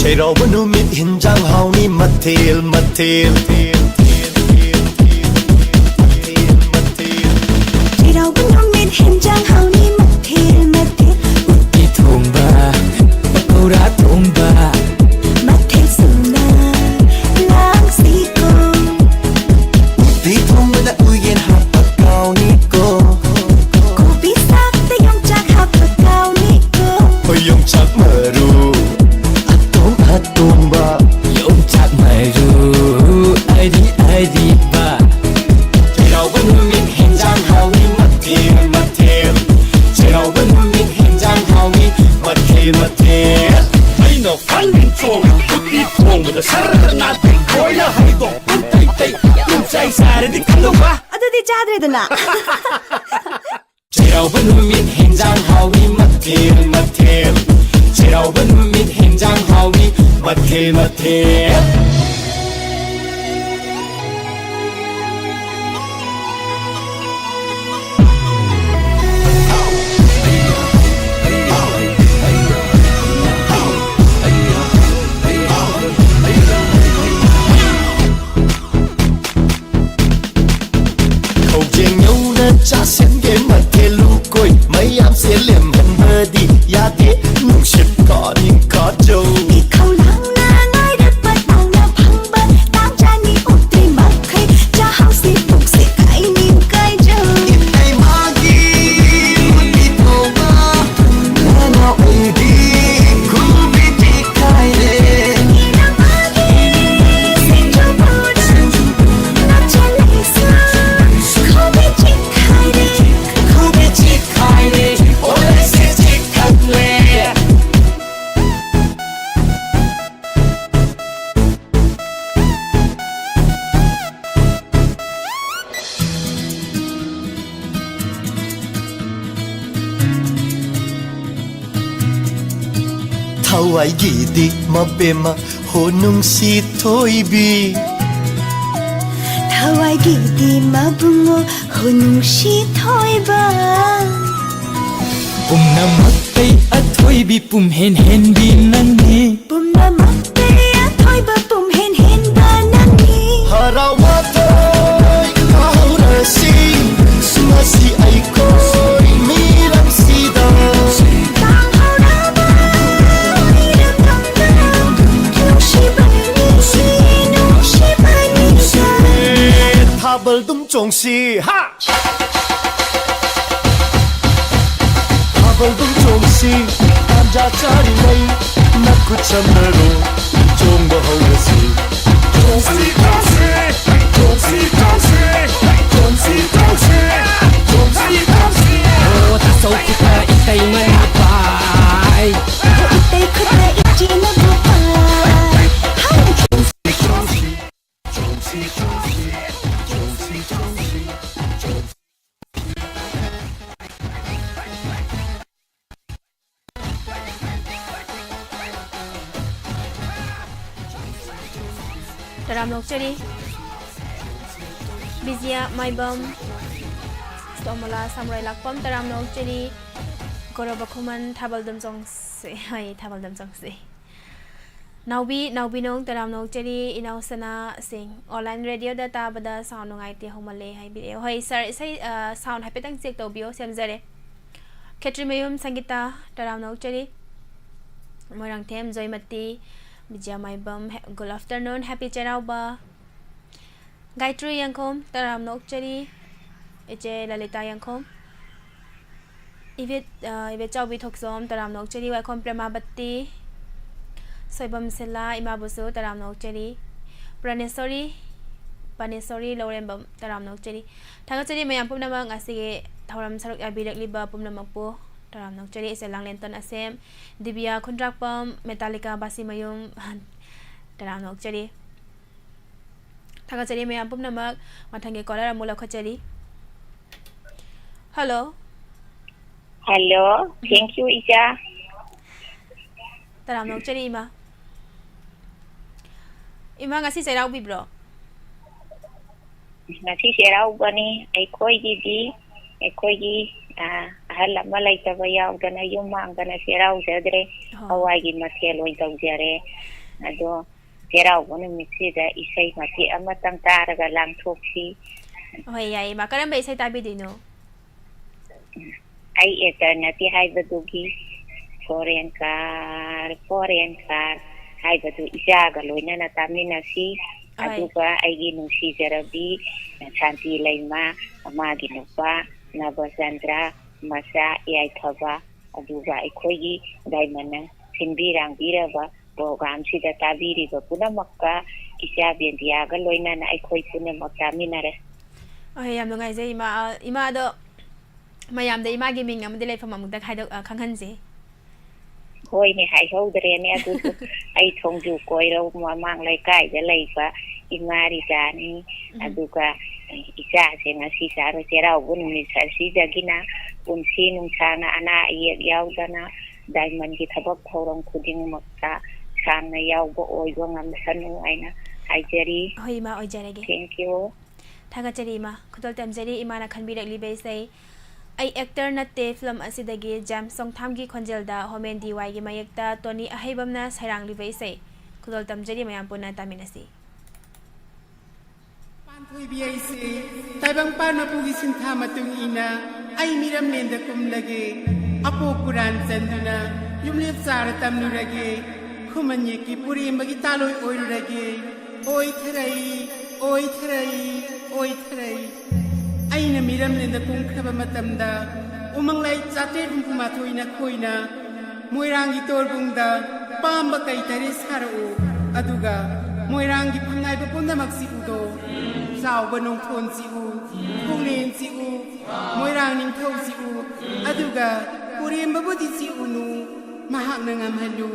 ꯆꯩꯔꯥꯎꯕ ꯅꯨꯃꯤꯠ ꯍꯤꯟꯖꯥꯡ ꯍꯥꯎꯅꯤ ꯃꯊꯦꯜ ꯃꯊꯦꯜ꯫ ꯆꯩꯔꯥꯎꯕ ꯅꯨꯃꯤꯠ ꯍꯤꯟꯖꯥꯡ ꯍꯥꯎꯅꯤ ꯃꯊꯦꯜ ꯃꯊꯦꯜ꯫ ꯎꯇꯤ ꯊꯣꯡꯕ, ꯄꯀꯧꯔꯥ ꯊꯣꯡꯕ꯫ ꯃꯊꯦꯜ ꯁꯨꯅ ꯂꯥꯡꯁꯤꯀꯣ꯫ ꯎꯇꯤ ꯊꯣꯡꯕꯗ ꯎꯌꯦꯟ ꯍꯥꯞꯄ ꯀꯥꯎꯅꯤꯀꯣ꯫ ꯀꯣꯕꯤ ꯁꯥꯛꯇ ꯌꯣꯡꯆꯥꯛ ꯍꯥꯞꯄ ꯀꯥꯎꯅꯤꯀꯣ꯫ ꯍꯣꯏ, ꯌꯣꯡꯆꯥꯛ ꯃꯔꯨ ꯑꯇꯣꯡ ꯑꯇꯣꯡꯕ꯫ ꯌꯣꯡꯆꯥꯛ ꯃꯔꯨ ꯑꯔꯤ ꯑꯔꯤꯕ꯫ ꯆꯩꯔꯥꯎꯕ ꯅꯨꯃꯤꯠ ꯍꯦꯟꯖꯥꯡ ꯍꯥꯎꯅꯤ ꯃꯊꯦꯜ ꯃꯊꯦꯜ꯫ ꯆꯩꯔꯥꯎꯕ ꯅꯨꯃꯤꯠ ꯍꯦꯟꯖꯥꯡ ꯍꯥꯎꯅꯤ ꯃꯊꯦꯜ ꯃꯊꯦꯜ꯫ ꯑꯩꯅ ꯈ꯭ꯋꯥꯏꯗꯒꯤ ꯆꯣꯡ ꯎꯇꯤ ꯊꯣꯡꯕꯗ ꯁꯔꯗ ꯅꯥꯇꯩ ꯂꯣꯏꯅ ꯍꯩꯗꯣꯛ ꯄꯨꯡꯇꯩ ꯇꯩ ꯄꯨꯡꯆꯥꯏ ꯆꯥꯏꯔꯗꯤ ꯀꯩꯗꯧꯕ? ꯑꯗꯨꯗꯤ ꯆꯥꯗ꯭ꯔꯦꯗꯅ꯫ ꯆꯩꯔꯥꯎꯕ ꯅꯨꯃꯤꯠ ꯍꯦꯟꯖꯥꯡ ꯍꯥꯎꯅꯤ ꯃꯊꯦꯜ ꯃꯊꯦꯜ꯫ ꯆꯩꯔꯥꯎꯕ ꯅꯨꯃꯤꯠ ꯍꯦꯟꯖꯥꯡ ꯍꯥꯎꯅꯤ ꯃꯊꯦꯜ ꯃꯊꯦꯜ꯫ ꯆꯥꯁꯟꯒꯦ ꯃꯊꯦꯜ ꯂꯨꯀꯣꯏ ꯃꯌꯥꯝꯁꯦ ꯂꯦꯝꯍꯟꯕꯗꯤ ꯌꯥꯗꯦ꯫ ꯅꯨꯡꯁꯤꯠ ꯀꯥꯅꯤꯡ ꯀꯥꯖꯧ꯫ ꯏꯈꯧ ꯂꯥꯡꯅ ꯉꯥꯏꯔꯛꯄ ꯇꯥꯡꯅ ꯐꯪꯕ ꯇꯥꯡ ꯆꯥꯅꯤ ꯎꯇꯤ ꯃꯈꯩ ꯆꯥꯍꯧꯁꯤ ꯄꯨꯛꯁꯦ ꯀꯥꯏꯅꯤꯡ ꯀꯥꯏꯖꯧ꯫ ꯏꯇꯩꯃꯒꯤ ꯎꯇꯤ ꯊꯣꯡꯕ ꯅꯅꯥꯎ ꯑꯩꯗꯤ ꯈꯨꯕꯤ ꯆꯤꯛꯈꯥꯏꯔꯦ꯫ ꯏꯅꯝꯃꯒꯤ ꯁꯤꯡꯖꯨ ꯕꯣꯔꯥ ꯅꯞꯁꯜꯂꯦ ꯁꯥ ꯈꯨꯕꯤ ꯆꯤꯛꯈꯥꯏꯔꯦ꯫ ꯈꯨꯕꯤ ꯆꯤꯛꯈꯥꯏꯔꯦ꯫ ꯑꯣꯂꯦꯁꯦ ꯆꯤꯛꯈꯠꯂꯦ꯫ ꯊꯋꯥꯏꯒꯤꯗꯤ ꯃꯕꯦꯝꯃ ꯍꯣ ꯅꯨꯡꯁꯤ ꯊꯣꯏꯕꯤ꯫ ꯊꯋꯥꯏꯒꯤꯗꯤ ꯃꯕꯨꯡꯉꯣ ꯍꯣ ꯅꯨꯡꯁꯤ ꯊꯣꯏꯕ꯫ ꯄꯨꯝꯅꯃꯛꯇꯩ ꯑꯊꯣꯏꯕꯤ ꯄꯨꯝꯍꯦꯟ ꯍꯦꯟꯕꯤ ꯅꯪꯅꯤ꯫ ꯄꯨꯝꯅꯃꯛꯇꯩ ꯑꯊꯣꯏꯕ ꯄꯨꯝꯍꯦꯟ ꯍꯦꯟꯕ ꯅꯪꯅꯤ꯫ ꯍꯔꯥꯎ ꯃꯊꯣꯏ ꯀꯥꯍꯧꯔꯁꯤ ꯉꯁꯤ ꯑꯩꯈꯣꯏ ꯃꯤꯔꯝꯁꯤꯗ꯫ ꯇꯥꯍꯧꯔꯕ ꯏꯔꯝꯗꯝꯗ ꯅꯨꯡꯁꯤꯕꯅꯤ, ꯅꯨꯡꯁꯤꯕꯅꯤ꯫ ꯊꯥꯕꯜꯗꯨꯝ ꯆꯣꯡꯁꯤ ꯍꯥ꯫ ꯊꯥꯕꯜꯗꯨꯝ ꯆꯣꯡꯁꯤ ꯇꯥꯟꯖꯥ ꯆꯥꯔꯤꯉꯩ ꯅꯈꯨꯠ ꯁꯝꯅꯔꯣ ꯆꯣꯡꯕ ꯍꯧꯔꯁꯤ꯫ ꯆꯣꯡꯁꯤ ꯆꯣꯡꯁꯤ ꯆꯣꯡꯁꯤ ꯆꯣꯡꯁꯤ ꯆꯣꯡꯁꯤ ꯆꯣꯡꯁꯤ ꯆꯣꯡꯁꯤ ꯆꯣꯡꯁꯤ꯫ ꯑꯣ ꯇꯥꯆꯧ ꯈꯨꯠꯇ ꯏꯇꯩꯃꯅ ꯄꯥꯏ꯫ ꯏꯇꯩ ꯈꯨꯠꯇ ꯏꯆꯦꯅ ꯄꯥꯏ꯫ ꯍꯥꯏ꯫ ꯇꯔꯥꯝꯅ ꯑꯣꯛꯆꯔꯤ꯫ ꯕꯤꯖꯤꯌꯥ ꯃꯥꯏꯕꯝ, ꯁꯣꯃꯣꯂꯥ ꯁꯥꯃꯨꯔꯥꯏ ꯂꯥꯛꯄꯝ, ꯇꯔꯥꯝꯅ ꯑꯣꯛꯆꯔꯤ꯫ ꯀꯣꯔꯣꯕ ꯈꯨꯃꯟ, ꯊꯥꯕꯜꯗꯨꯝ ꯆꯣꯡꯁꯤ꯫ ꯍꯣꯏ, ꯊꯥꯕꯜꯗꯨꯝ ꯆꯣꯡꯁꯤ꯫ ꯅꯥꯎꯕꯤ, ꯅꯥꯎꯕꯤꯅꯨꯡ, ꯇꯔꯥꯝꯅ ꯑꯣꯛꯆꯔꯤ꯫ ꯏꯅꯥꯎ ꯁꯅꯥ ꯁꯤꯡ, online radioꯗ ꯇꯥꯕꯗ sound ꯅꯨꯡꯉꯥꯏꯇꯦ, ꯍꯧꯃꯜꯂꯦ ꯍꯥꯏꯕꯤꯔꯛꯑꯦ꯫ ꯍꯣꯏ sir, ꯏꯁꯩ, ꯑ, sound ꯍꯥꯏꯐꯦꯠꯇꯪ check ꯇꯧꯕꯤꯌꯣ, ꯁꯦꯝꯖꯔꯦ꯫ ꯈꯦꯇ꯭ꯔꯤꯃꯌꯨꯝ ꯁꯪꯒꯤꯇꯥ, ꯇꯔꯥꯝꯅ ꯑꯣꯛꯆꯔꯤ꯫ ꯃꯣꯏꯔꯥꯡꯊꯦꯝ ꯖꯣꯏꯃꯇꯤ, ꯕꯤꯖꯌ ꯃꯥꯏꯕꯝ, he-, good afternoon, happy ꯆꯩꯔꯥꯎꯕ꯫ ꯒꯥꯌꯇ꯭ꯔꯤ ꯌꯥꯡꯈꯣꯝ, ꯇꯔꯥꯝꯅ ꯑꯣꯛꯆꯔꯤ꯫ ꯏꯆꯦ ꯂꯂꯤꯇꯥ ꯌꯥꯡꯈꯣꯝ꯫ ꯏꯕꯦꯠ, ꯑ, ꯏꯕꯦꯠ ꯆꯥꯎꯕꯤ ꯊꯣꯛꯆꯣꯝ, ꯇꯔꯥꯝꯅ ꯑꯣꯛꯆꯔꯤ꯫ ꯋꯥꯏꯈꯣꯝ ꯄ꯭ꯔꯦꯃꯥꯕꯇꯤ, ꯁꯣꯏꯕꯝ ꯁꯤꯂꯥ, ꯏꯃꯥꯕꯨꯁꯨ ꯇꯔꯥꯝꯅ ꯑꯣꯛꯆꯔꯤ꯫ ꯄ꯭ꯔꯥꯅꯦꯁꯣꯔꯤ, ꯄ꯭ꯔꯥꯅꯦꯁꯣꯔꯤ ꯂꯧꯔꯦꯝꯕꯝ, ꯇꯔꯥꯝꯅ ꯑꯣꯛꯆꯔꯤ꯫ ꯊꯥꯒꯠꯆꯔꯤ ꯃꯌꯥꯝ ꯄꯨꯝꯅꯃꯛ, ꯉꯁꯤꯒꯤ ꯊꯧꯔꯝ ꯁꯔꯨꯛ ꯌꯥꯕꯤꯔꯛꯂꯤꯕ ꯄꯨꯝꯅꯃꯛꯄꯨ ꯇꯔꯥꯝꯅ ꯑꯣꯛꯆꯔꯤ꯫ ꯏꯆꯦ ꯂꯥꯡꯂꯦꯟꯇꯣꯟ ꯑꯁꯦꯝ, ꯗꯤꯕꯤꯌꯥ ꯈꯨꯟꯗ꯭ꯔꯥꯛꯄꯝ, ꯃꯦꯇꯥꯂꯤꯀꯥ ꯕꯥꯁꯤꯃꯌꯨꯝ, ꯇꯔꯥꯝꯅ ꯑꯣꯛꯆꯔꯤ꯫ ꯊꯥꯒꯠꯆꯔꯤ ꯃꯌꯥꯝ ꯄꯨꯝꯅꯃꯛ꯫ ꯃꯊꯪꯒꯤ caller ꯑꯃꯨꯛ ꯂꯧꯈꯠꯆꯔꯤ꯫ Hello꯫ Hello, thank you, ꯏꯆꯥ꯫ ꯇꯔꯥꯝꯅ ꯑꯣꯛꯆꯔꯤ, ꯏꯃꯥ꯫ ꯏꯃꯥ, ꯉꯁꯤ ꯆꯩꯔꯥꯎꯕꯤꯕ꯭ꯔꯣ? ꯉꯁꯤ ꯆꯩꯔꯥꯎꯕꯅꯤ꯫ ꯑꯩꯈꯣꯏꯒꯤꯗꯤ, ꯑꯩꯈꯣꯏꯒꯤ, ꯑ, ꯑꯍꯜ ꯑꯃ ꯂꯩꯇꯕ ꯌꯥꯎꯗꯅ ꯌꯨꯝ ꯃꯥꯡꯗꯅ ꯆꯩꯔꯥꯎꯖꯗ꯭ꯔꯦ꯫ ꯑꯣ꯫ ꯍꯋꯥꯏꯒꯤ ꯃꯊꯦꯜ ꯑꯣꯏꯅ ꯇꯧꯖꯔꯦ꯫ ꯑꯗꯣ ꯆꯩꯔꯥꯎꯕ ꯅꯨꯃꯤꯠꯁꯤꯗ ꯏꯁꯩ ꯃꯇꯦꯛ ꯑꯃꯇꯪ ꯇꯥꯔꯒ ꯂꯥꯡꯊꯣꯛꯁꯤ꯫ ꯍꯣꯏ, ꯌꯥꯏꯌꯦ, ꯏꯃꯥ꯫ ꯀꯔꯝꯕ ꯏꯁꯩ ꯇꯥꯕꯤꯗꯣꯏꯅꯣ? ꯑꯩ actor ꯅꯠꯇꯦ ꯍꯥꯏꯕꯗꯨꯒꯤ Foreign Car, Foreign Car ꯍꯥꯏꯕꯗꯨ ꯏꯆꯥꯒ ꯂꯣꯏꯅꯅ ꯇꯥꯃꯤꯟꯅꯁꯤ꯫ ꯍꯣꯏ꯫ ꯑꯗꯨꯒ ꯑꯩꯒꯤ ꯅꯨꯡꯁꯤꯖꯔꯕꯤ ꯁꯥꯟꯇꯤ ꯂꯩꯃ, ꯃꯥꯒꯤ ꯅꯨꯄꯥ ꯅꯕꯆꯟꯗ꯭ꯔ, ꯃꯆꯥ ꯌꯥꯏꯐꯕ, ꯑꯗꯨꯒ ꯑꯩꯈꯣꯏꯒꯤ ꯗꯥꯏꯃꯟꯅ ꯁꯤꯟꯕꯤ ꯂꯥꯡꯕꯤꯔꯕ programꯁꯤꯗ ꯇꯥꯕꯤꯔꯤꯕ ꯄꯨꯝꯅꯃꯛꯀ ꯏꯆꯥ ꯕꯦꯟꯗꯤꯌꯥꯒ ꯂꯣꯏꯅꯅ ꯑꯩꯈꯣꯏ ꯄꯨꯝꯅꯃꯛ ꯇꯥꯃꯤꯟꯅꯔꯦ꯫ ꯍꯣꯏ, ꯌꯥꯝ ꯅꯨꯡꯉꯥꯏꯖꯩ, ꯏꯃꯥ꯫ ꯑ, ꯏꯃꯥ, ꯑꯗꯣ ꯃꯌꯥꯝꯗ ꯏꯃꯥꯒꯤ ꯃꯤꯡ ꯑꯃꯗꯤ ꯂꯩꯐꯝ ꯑꯃꯨꯛꯇ ꯍꯥꯏꯗꯣꯛ-, ꯑ, ꯈꯪꯍꯟꯁꯤ꯫ ꯍꯣꯏꯅꯦ, ꯍꯥꯏꯍꯧꯗ꯭ꯔꯦꯅꯦ ꯑꯗꯨꯁꯨ꯫ ꯑꯩ ꯊꯣꯡꯖꯨ ꯀꯣꯏꯔꯧ ꯃꯃꯥꯡ ꯂꯩꯀꯥꯏꯗ ꯂꯩꯕ ꯏꯃꯥ ꯔꯤꯇꯥꯅꯤ꯫ ꯎꯝ꯫ ꯑꯗꯨꯒ ꯏꯆꯥꯁꯦ ꯉꯁꯤ ꯆꯥꯔꯣꯏ ꯆꯩꯔꯥꯎꯕ ꯅꯨꯃꯤꯠ ꯑꯁꯤꯗꯒꯤꯅ ꯄꯨꯟꯁꯤ ꯅꯨꯡꯁꯥꯡꯅ ꯑꯅꯥ ꯑꯌꯦꯛ ꯌꯥꯎꯗꯅ ꯗꯥꯏꯃꯟꯒꯤ ꯊꯕꯛ ꯊꯧꯔꯝ ꯈꯨꯗꯤꯡꯃꯛꯇ ꯁꯥꯡꯅ ꯌꯥꯎꯕ ꯑꯣꯏꯕ ꯉꯝꯁꯅꯨ ꯍꯥꯏꯅ ꯍꯥꯏꯖꯔꯤ꯫ ꯍꯣꯏ, ꯏꯃꯥ, ꯑꯣꯏꯖꯔꯒꯦ꯫ Thank you꯫ ꯊꯥꯒꯠꯆꯔꯤ, ꯏꯃꯥ꯫ ꯈꯨꯗꯣꯜ ꯇꯝꯖꯔꯤ, ꯏꯃꯥꯅ ꯈꯟꯕꯤꯔꯛꯂꯤꯕ ꯏꯁꯩ꯫ ꯑꯩ actor ꯅꯠꯇꯦ ꯐꯤꯂꯝ ꯑꯁꯤꯗꯒꯤ ꯖꯦꯝꯁ ꯆꯣꯡꯊꯥꯝꯒꯤ ꯈꯣꯟꯖꯦꯜꯗ ꯍꯣꯃꯦꯟ ꯗꯤ ꯋꯥꯏꯒꯤ ꯃꯌꯦꯛꯇ ꯇꯣꯅꯤ ꯑꯍꯩꯕꯝꯅ ꯁꯩꯔꯥꯡꯂꯤꯕ ꯏꯁꯩ꯫ ꯈꯨꯗꯣꯜ ꯇꯝꯖꯔꯤ꯫ ꯃꯌꯥꯝ ꯄꯨꯟꯅ ꯇꯥꯃꯤꯟꯅꯁꯤ꯫ ꯄꯥꯟꯊꯣꯏꯕꯤ ꯑꯩꯁꯦ ꯇꯥꯏꯕꯪꯄꯥꯟ ꯃꯄꯨꯒꯤ ꯁꯤꯟꯊꯥ ꯃꯇꯨꯡ ꯏꯟꯅ ꯑꯩ ꯃꯤꯔꯝꯂꯦꯟꯗ ꯀꯨꯝꯂꯒꯦ꯫ ꯑꯄꯣꯛ ꯀꯨꯔꯥꯟ ꯆꯟꯗꯨꯅ ꯌꯨꯝꯂꯦꯞ ꯆꯥꯔ ꯇꯝꯂꯨꯔꯒꯦ꯫ ꯈꯨꯃꯟ ꯌꯦꯛꯀꯤ ꯄꯨꯔꯦꯝꯕꯒꯤ ꯇꯥꯂꯣꯏ ꯑꯣꯏꯔꯨꯔꯒꯦ꯫ ꯑꯣꯏꯊꯔꯩ, ꯑꯣꯏꯊꯔꯩ, ꯑꯣꯏꯊꯔꯩ꯫ ꯑꯩꯅ ꯃꯤꯔꯝꯂꯦꯟꯗ ꯀꯨꯝꯈ꯭ꯔꯕ ꯃꯇꯝꯗ ꯎꯃꯪ ꯂꯥꯏ ꯆꯥꯇ꯭ꯔꯦꯠ ꯍꯨꯝꯐꯨ ꯃꯥꯊꯣꯏꯅ ꯈꯣꯏꯅ ꯃꯣꯏꯔꯥꯡꯒꯤ ꯇꯣꯔꯕꯨꯡꯗ ꯄꯥꯝꯕ ꯀꯩ ꯇꯔꯦꯠ ꯁꯥꯔꯛꯎ꯫ ꯑꯗꯨꯒ ꯃꯣꯏꯔꯥꯡꯒꯤ ꯐꯝꯅꯥꯏꯕ ꯄꯨꯝꯅꯃꯛꯁꯤ ꯎꯗꯣ꯫ ꯆꯥꯎꯕ ꯅꯣꯡꯊꯣꯟꯁꯤ ꯎ, ꯊꯣꯡꯂꯦꯟꯁꯤ ꯎ, ꯃꯣꯏꯔꯥꯡ ꯅꯤꯡꯊꯧꯁꯤ ꯎ꯫ ꯑꯗꯨꯒ ꯄꯨꯔꯦꯝꯕꯕꯨꯗꯤ ꯆꯤꯛꯎꯅꯨ, ꯃꯍꯥꯛꯅ ꯉꯝꯍꯜꯂꯨ꯫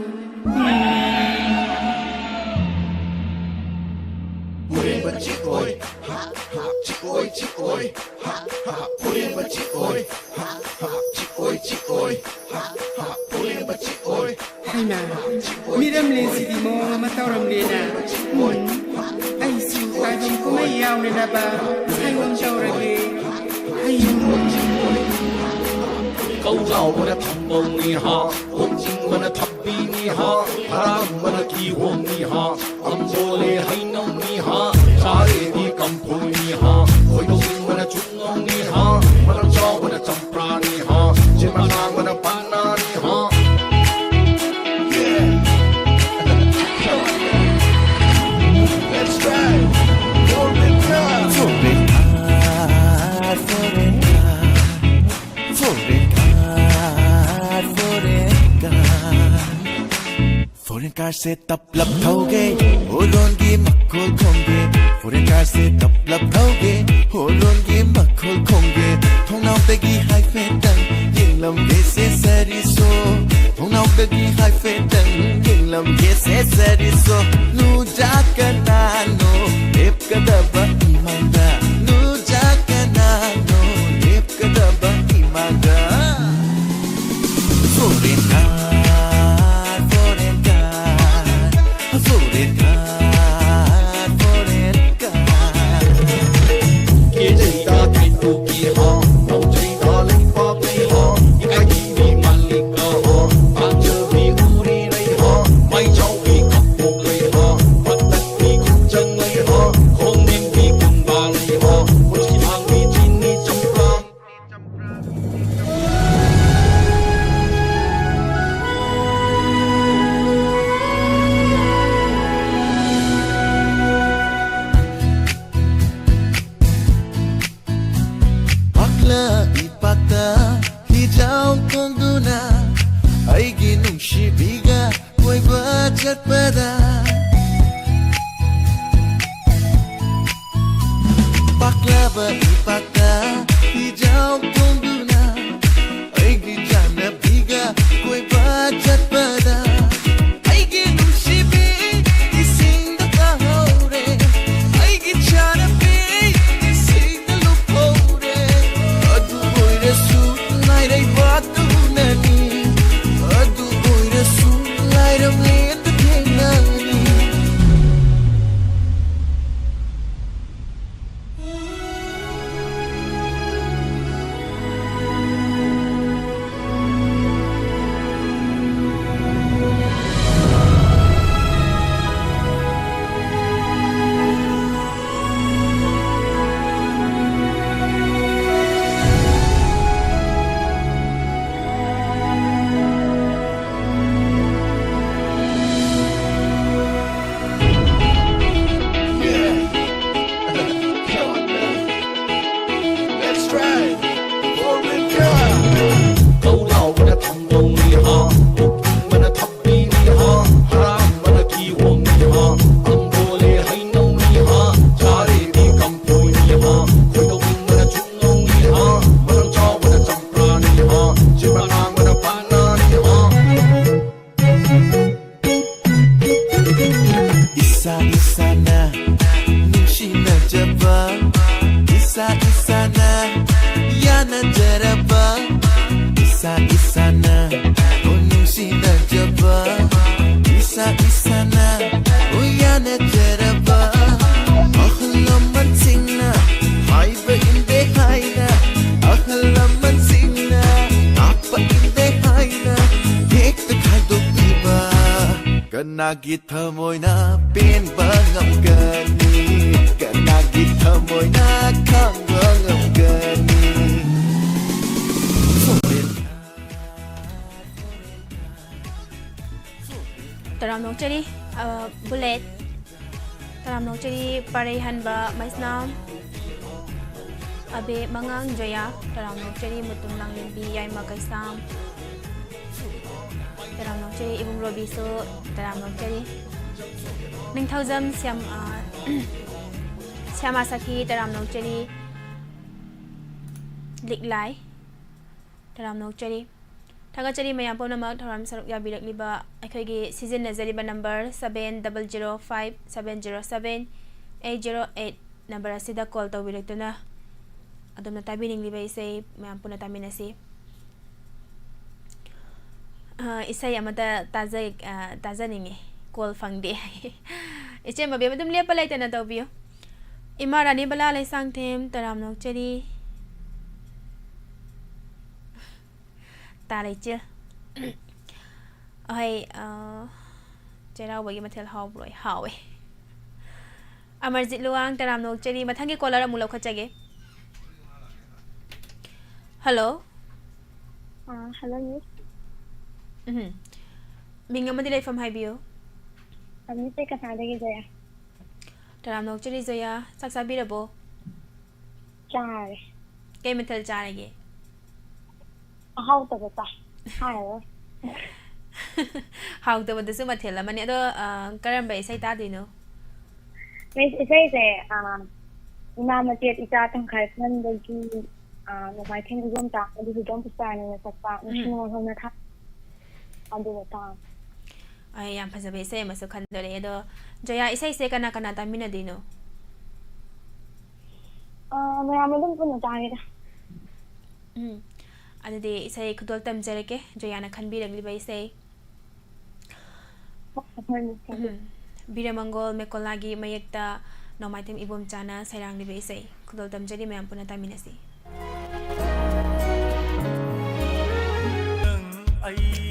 ꯄꯨꯔꯦꯝꯕ ꯆꯤꯛꯑꯣꯏ, ꯍꯥ, ꯍꯥ, ꯆꯤꯛꯑꯣꯏ, ꯆꯤꯛꯑꯣꯏ, ꯍꯥ, ꯍꯥ, ꯄꯨꯔꯦꯝꯕ ꯆꯤꯛꯑꯣꯏ, ꯍꯥ, ꯍꯥ, ꯆꯤꯛꯑꯣꯏ, ꯆꯤꯛꯑꯣꯏ, ꯍꯥ, ꯍꯥ, ꯄꯨꯔꯦꯝꯕ ꯆꯤꯛꯑꯣꯏ꯫ ꯍꯩꯃꯥ, ꯃꯤꯔꯝꯂꯦꯟꯁꯤꯗꯤ ꯃꯑꯣꯡ ꯑꯃ ꯇꯧꯔꯝꯂꯦꯅ꯫ ꯎꯝ, ꯑꯩꯁꯨ ꯇꯥꯏꯕꯪ ꯀꯨꯝꯍꯩ ꯌꯥꯎꯅꯅꯕ ꯁꯥꯏꯑꯣꯟ ꯇꯧꯔꯒꯦ꯫ ꯍꯩꯃꯥ꯫ ꯀꯧꯖꯥꯎꯕꯅ ꯊꯝꯕꯧꯅꯤ ꯍꯥ, ꯄꯨꯛꯆꯤꯡꯕꯅ ꯊꯕꯤꯅꯤ ꯍꯥ, ꯍꯔꯥꯝꯕꯅ ꯀꯤꯍꯣꯝꯅꯤ ꯍꯥ, ꯑꯝꯖꯣꯂꯦ ꯍꯩꯅꯧꯅꯤ ꯍꯥ, ꯆꯥꯔꯦꯗꯤ ꯀꯝꯐꯣꯏꯅꯤ ꯍꯥ, ꯈꯣꯏꯗꯧꯁꯤꯡꯕꯅ ꯆꯨꯡꯉꯧꯅꯤ ꯍꯥ, ꯃꯔꯝ ꯆꯥꯎꯕꯅ ꯆꯝꯄ꯭ꯔꯥꯅꯤ ꯍꯥ, ꯆꯦꯃꯅꯥꯡꯕꯅ ꯄꯥꯅꯥꯅꯤ ꯍꯥ꯫ Let's ride! Foreign car! Foreign car! Foreign car! Foreign car! Foreign car! Foreign car ꯁꯦ ꯇꯞꯂꯞ ꯊꯧꯒꯦ, ꯍꯣꯔꯣꯟꯒꯤ ꯃꯈꯣꯜ ꯈꯣꯡꯒꯦ꯫ Foreign car ꯁꯦ ꯇꯞꯂꯞ ꯊꯧꯒꯦ, ꯍꯣꯔꯣꯟꯒꯤ ꯃꯈꯣꯜ ꯈꯣꯡꯒꯦ꯫ ꯊꯣꯡꯅꯥꯎꯗꯒꯤ ꯍꯥꯏꯐꯦꯠꯇꯪ ꯌꯦꯡꯂꯝꯒꯦ ꯁꯦ ꯁꯥꯔꯤꯁꯣ꯫ ꯊꯣꯡꯅꯥꯎꯗꯒꯤ ꯍꯥꯏꯐꯦꯠꯇꯪ ꯌꯦꯡꯂꯝꯒꯦ ꯁꯦ ꯁꯥꯔꯤꯁꯣ꯫ ꯅꯨꯖꯥ ꯀꯅꯥꯅꯣ ꯂꯦꯞꯀꯗꯕ ꯏꯃꯥꯡꯗ? ꯅꯨꯖꯥ ꯀꯅꯥꯅꯣ ꯂꯦꯞꯀꯗꯕ ꯏꯃꯥꯡꯗ? Foreign car, foreign car, foreign car, foreign car. ꯀꯦꯖꯩꯗ ꯊꯥꯏꯇꯣꯛꯀꯤ ꯍꯥ, ꯉꯥꯎꯖꯩꯗ ꯂꯩꯄꯥꯛ ꯂꯩ ꯍꯥ, ꯏꯀꯥꯏꯕꯤ ꯃꯥꯂꯤꯛ ꯍꯥ, ꯄꯥꯝꯖꯕꯤ ꯎꯔꯤ ꯂꯩ ꯍꯥ, ꯃꯥꯏ ꯆꯥꯎꯕꯤ ꯀꯞꯄꯣꯛ ꯄꯗ ꯄꯥꯛꯂꯕ ꯏꯄꯥꯛꯇ ꯏꯖꯥꯎ ꯊꯣꯡꯗꯨꯅ ꯑꯩꯒꯤ ꯆꯥꯟꯅꯕꯤꯒ ꯀꯣꯏꯕ ꯆꯠꯄꯗ ꯑꯩꯒꯤ ꯅꯨꯡꯁꯤꯕꯤ ꯏꯁꯤꯡꯗ ꯇꯥꯍꯧꯔꯦ꯫ ꯑꯩꯒꯤ ꯆꯥꯟꯅꯕꯤ ꯏꯁꯤꯡꯗ ꯂꯨꯞꯍꯧꯔꯦ꯫ ꯑꯗꯨ ꯑꯣꯏꯔꯁꯨ ꯂꯥꯏꯔꯩꯕꯥꯛꯇ ꯎꯅꯅꯤ꯫ ꯑꯗꯨ ꯑꯣꯏꯔꯁꯨ ꯂꯥꯏꯔꯝꯂꯦꯟꯗ ꯊꯦꯡꯅꯅꯤ꯫ ꯏꯁꯥ ꯏꯁꯥꯅ ꯅꯨꯡꯁꯤꯅꯖꯕ, ꯏꯁꯥ ꯏꯁꯥꯅ ꯌꯥꯅꯖꯔꯕ, ꯏꯁꯥ ꯏꯁꯥꯅ ꯅꯨꯡꯁꯤꯅꯖꯕ, ꯏꯁꯥ ꯏꯁꯥꯅ ꯌꯥꯅꯖꯔꯕ꯫ ꯑꯍꯜ ꯂꯃꯟꯁꯤꯡꯅ ꯍꯥꯏꯕ ꯏꯟꯗꯦ ꯍꯥꯏꯅ, ꯑꯍꯜ ꯂꯃꯟꯁꯤꯡꯅ ꯇꯥꯛꯄ ꯏꯟꯗꯦ ꯍꯥꯏꯅ ꯍꯦꯛꯇ ꯈꯥꯏꯗꯣꯛꯄꯤꯕ꯫ ꯀꯅꯥꯒꯤ ꯊꯃꯣꯏꯅ ꯄꯦꯟꯕ ꯉꯝꯒꯅꯤ? ꯀꯅꯥꯒꯤ ꯊꯃꯣꯏꯅ ꯈꯪꯕ ꯉꯝꯒꯅꯤ? ꯇꯔꯥꯝꯅ ꯑꯣꯛꯆꯔꯤ, ꯑ, ꯕꯨꯂꯦꯠ꯫ ꯇꯔꯥꯝꯅ ꯑꯣꯛꯆꯔꯤ, ꯄꯥꯔꯩ ꯍꯟꯕ ꯃꯩꯁꯅꯥꯝ, ꯑꯕꯦ ꯃꯉꯥꯡ ꯖꯣꯌꯥ꯫ ꯇꯔꯥꯝꯅ ꯑꯣꯛꯆꯔꯤ, ꯃꯨꯇꯨꯝ ꯂꯥꯡꯂꯦꯝꯕꯤ ꯌꯥꯏꯃ ꯀꯩꯁꯥꯝ꯫ ꯇꯔꯥꯝꯅ ꯑꯣꯛꯆꯔꯤ꯫ ꯏꯕꯨꯡ ꯔꯣꯕꯤꯁꯨ ꯇꯔꯥꯝꯅ ꯑꯣꯛꯆꯔꯤ꯫ ꯅꯤꯡꯊꯧꯖꯝ ꯁ꯭ꯌꯥꯝ-, ꯑ, ꯁ꯭ꯌꯥꯃꯥ ꯁꯈꯤ ꯇꯔꯥꯝꯅ ꯑꯣꯛꯆꯔꯤ꯫ ꯂꯤꯛꯂꯥꯏ ꯇꯔꯥꯝꯅ ꯑꯣꯛꯆꯔꯤ꯫ ꯊꯥꯒꯠꯆꯔꯤ ꯃꯌꯥꯝ ꯄꯨꯝꯅꯃꯛ ꯊꯧꯔꯝ ꯁꯔꯨꯛ ꯌꯥꯕꯤꯔꯛꯂꯤꯕ ꯑꯩꯈꯣꯏꯒꯤ ꯁꯤꯖꯤꯟꯅꯖꯔꯤꯕ number seven double zero five seven zero seven eight zero eight number ꯑꯁꯤꯗ call ꯇꯧꯕꯤꯔꯛꯇꯨꯅ ꯑꯗꯣꯝꯅ ꯇꯥꯕꯤꯅꯤꯡꯂꯤꯕ ꯏꯁꯩ ꯃꯌꯥꯝ ꯄꯨꯟꯅ ꯇꯥꯃꯤꯟꯅꯁꯤ꯫ ꯑ, ꯏꯁꯩ ꯑꯃꯇ ꯇꯥꯖ-, ꯑ, ꯇꯥꯖꯅꯤꯡꯉꯤ, call ꯐꯪꯗꯦ꯫ ꯏꯆꯦ ꯃꯕꯦꯝ ꯑꯗꯨꯝ ꯂꯦꯞꯄ ꯂꯩꯇꯅ ꯇꯧꯕꯤꯌꯨ꯫ ꯏꯃꯥ ꯔꯥꯅꯤ ꯕꯂꯥ ꯂꯩꯁꯥꯡꯊꯦꯝ ꯇꯔꯥꯝꯅ ꯑꯣꯛꯆꯔꯤ꯫ ꯇꯥ ꯂꯩꯆꯤꯜ꯫ ꯑꯍꯣꯏ, ꯑ, ꯆꯩꯔꯥꯎꯕꯒꯤ ꯃꯊꯦꯜ ꯍꯥꯎꯕ꯭ꯔꯣ? ꯍꯥꯎꯋꯦ꯫ ꯑꯃꯔꯖꯤꯠ ꯂꯨꯋꯥꯡ ꯇꯔꯥꯝꯅ ꯑꯣꯛꯆꯔꯤ꯫ ꯃꯊꯪꯒꯤ caller ꯑꯃꯨꯛ ꯂꯧꯈꯠꯆꯒꯦ꯫ Hello꯫ ꯑꯥ, hello, miss꯫ ꯎꯝ꯫ ꯃꯤꯡ ꯑꯃꯗꯤ ꯂꯩꯐꯝ ꯍꯥꯏꯕꯤꯌꯨ꯫ ꯑꯥ, miss, ꯑꯩ ꯀꯁꯥꯔꯗꯒꯤ ꯖꯣꯌꯥ꯫ ꯇꯔꯥꯝꯅ ꯑꯣꯛꯆꯔꯤ ꯖꯣꯌꯥ꯫ ꯆꯥꯛ ꯆꯥꯕꯤꯔꯕꯣ? ꯆꯥꯔꯦ꯫ ꯀꯩ ꯃꯊꯦꯜ ꯆꯥꯔꯒꯦ? ꯑꯍꯥꯎꯇꯕ ꯆꯥꯏ꯫ ꯍꯥꯏꯔꯔꯣꯏ꯫ ꯍꯥꯎꯇꯕꯗꯨꯁꯨ ꯃꯊꯦꯜ ꯑꯃꯅꯤ꯫ ꯑꯗꯣ, ꯑ, ꯀꯔꯝꯕ ꯏꯁꯩ ꯇꯥꯗꯣꯏꯅꯣ? Miss, ꯏꯁꯩꯁꯦ, ꯑ, ꯏꯃꯥ ꯃꯆꯦꯠ ꯏꯆꯥ ꯇꯪꯈꯥꯏ ꯈꯟꯕꯒꯤ, ꯑ, ꯅꯣꯡꯃꯥꯏꯊꯦꯝ ꯏꯕꯣꯝꯆꯥ, ꯑꯗꯨ ꯍꯤꯗꯣꯝ ꯄꯨꯁꯄꯥꯔꯥꯅꯤꯅ ꯁꯛꯄ, ꯅꯨꯡꯁꯤ ꯎꯝ꯫ ꯅꯨꯡꯉꯣꯜ ꯍꯧꯅ ꯊꯥ-, ꯑꯗꯨꯒ ꯇꯥ-꯫ ꯑꯩ ꯌꯥꯝ ꯐꯖꯕ ꯏꯁꯩ ꯑꯃꯁꯨ ꯈꯟꯗꯣꯔꯛꯑꯦ꯫ ꯑꯗꯣ, ꯖꯣꯌꯥ, ꯏꯁꯩꯁꯦ ꯀꯅꯥ ꯀꯅꯥ ꯇꯥꯃꯤꯟꯅꯗꯣꯏꯅꯣ? ꯑ, ꯃꯌꯥꯝ ꯑꯗꯨꯝ ꯄꯨꯟꯅ ꯇꯥꯒꯦꯗ꯫ ꯎꯝ꯫ ꯑꯗꯨꯗꯤ ꯏꯁꯩ ꯈꯨꯗꯣꯜ ꯇꯝꯖꯔꯛꯀꯦ, ꯖꯣꯌꯥꯅ ꯈꯟꯕꯤꯔꯛꯂꯤꯕ ꯏꯁꯩ꯫ ꯍꯣꯏ, ꯍꯣꯏ, miss, ꯊꯥꯖꯩ꯫ ꯎꯝ꯫ ꯕꯤꯔꯃꯪꯒꯣꯜ ꯃꯦꯀꯣꯂꯥꯒꯤ ꯃꯌꯦꯛꯇ ꯅꯣꯡꯃꯥꯏꯊꯦꯝ ꯏꯕꯣꯝꯆꯥꯅ ꯁꯩꯔꯥꯡꯂꯤꯕ ꯏꯁꯩ ꯈꯨꯗꯣꯜ ꯇꯝꯖꯔꯤ, ꯃꯌꯥꯝ ꯄꯨꯟꯅ ꯇꯥꯃꯤꯟꯅꯁꯤ꯫ ꯅꯪ ꯑꯩꯒꯤ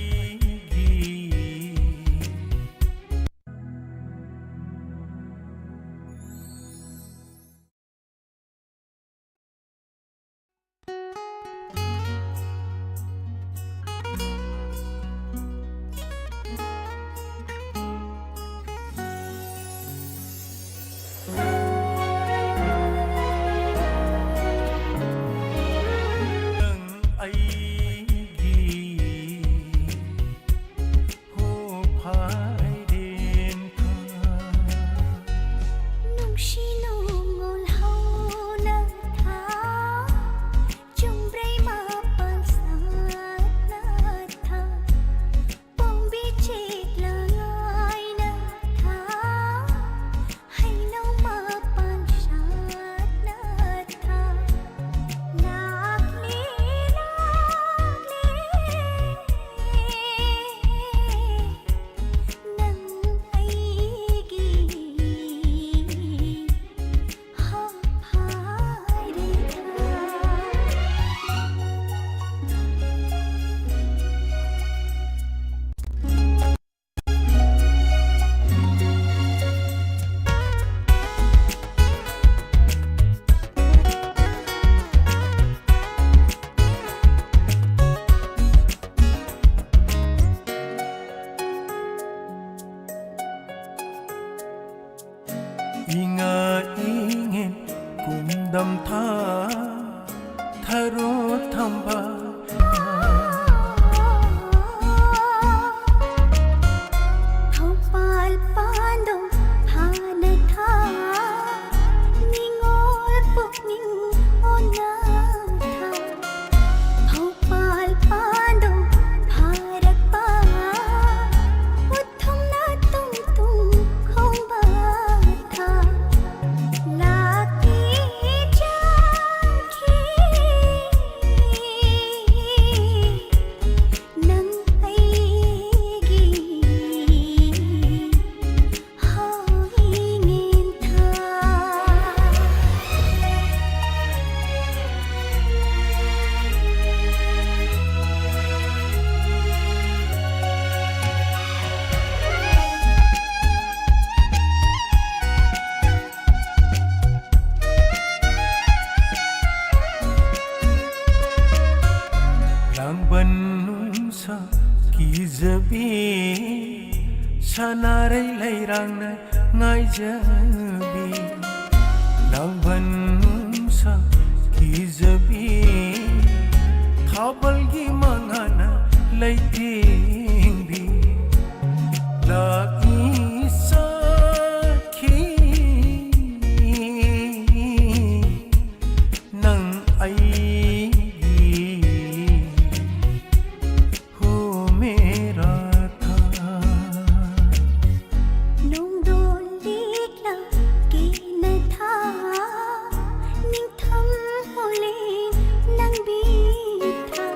ꯏꯉꯥ ꯏꯉꯦꯟ ꯀꯨꯝꯗꯝ ꯊꯥ ꯊꯔꯣ ꯊꯝꯕꯥꯜ꯫ ꯊꯧꯕꯥꯜ ꯄꯥꯟꯗꯣꯡ ꯍꯥꯅ ꯊꯥ ꯅꯤꯉꯣꯜ ꯄꯨꯛꯅꯤꯡ ꯑꯣꯟꯅ ꯊꯥ꯫ ꯊꯧꯕꯥꯜ ꯄꯥꯟꯗꯣꯡ ꯐꯥꯔꯛꯄ ꯎꯊꯨꯝꯅ ꯇꯨꯝ ꯇꯨꯝ ꯈꯣꯡꯕ ꯊꯥ꯫ ꯂꯥꯛꯀꯤ ꯆꯥꯈꯤ ꯅꯪ ꯑꯩꯒꯤ ꯍꯧꯏꯉꯦꯟ ꯊꯥ꯫ ꯂꯥꯡꯕꯟ ꯅꯨꯡꯁꯥ ꯀꯤꯖꯕꯤ, ꯁꯅꯥꯔꯩ ꯂꯩꯔꯥꯡꯅ ꯉꯥꯏꯖꯕꯤ꯫ ꯂꯥꯡꯕꯟ ꯅꯨꯡꯁꯥ ꯀꯤꯖꯕꯤ, ꯊꯥꯕꯜꯒꯤ ꯃꯉꯥꯅ ꯂꯩꯇꯦꯡꯕꯤ꯫ ꯂꯥꯛꯏ ꯁꯥꯈꯤ ꯅꯪ ꯑꯩꯒꯤ ꯍꯣ ꯃꯦꯔꯥ ꯊꯥ꯫ ꯅꯣꯡꯗꯣꯜ ꯂꯤꯛꯂꯥ ꯀꯦꯅ ꯊꯥ, ꯅꯤꯡꯊꯝ ꯍꯣꯂꯦ ꯅꯪꯕꯤ ꯊꯥ꯫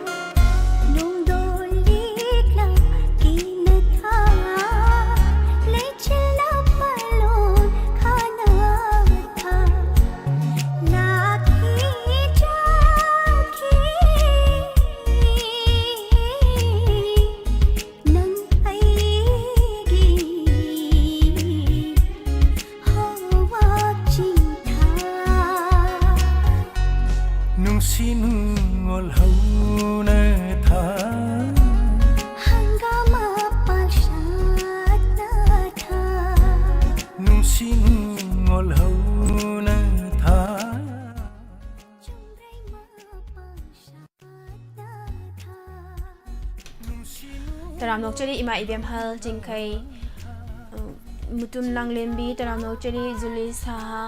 ꯅꯣꯡꯗꯣꯜ ꯂꯤꯛ ꯇꯔꯥꯝꯅ ꯑꯣꯛꯆꯔꯤ ꯏꯃꯥ ꯏꯕꯦꯝꯍꯜ ꯆꯤꯡꯈꯩ, ꯎꯝ, ꯃꯨꯇꯨꯝ ꯂꯥꯡꯂꯦꯝꯕꯤ, ꯇꯔꯥꯝꯅ ꯑꯣꯛꯆꯔꯤ ꯖꯨꯂꯤ ꯁꯍꯥ,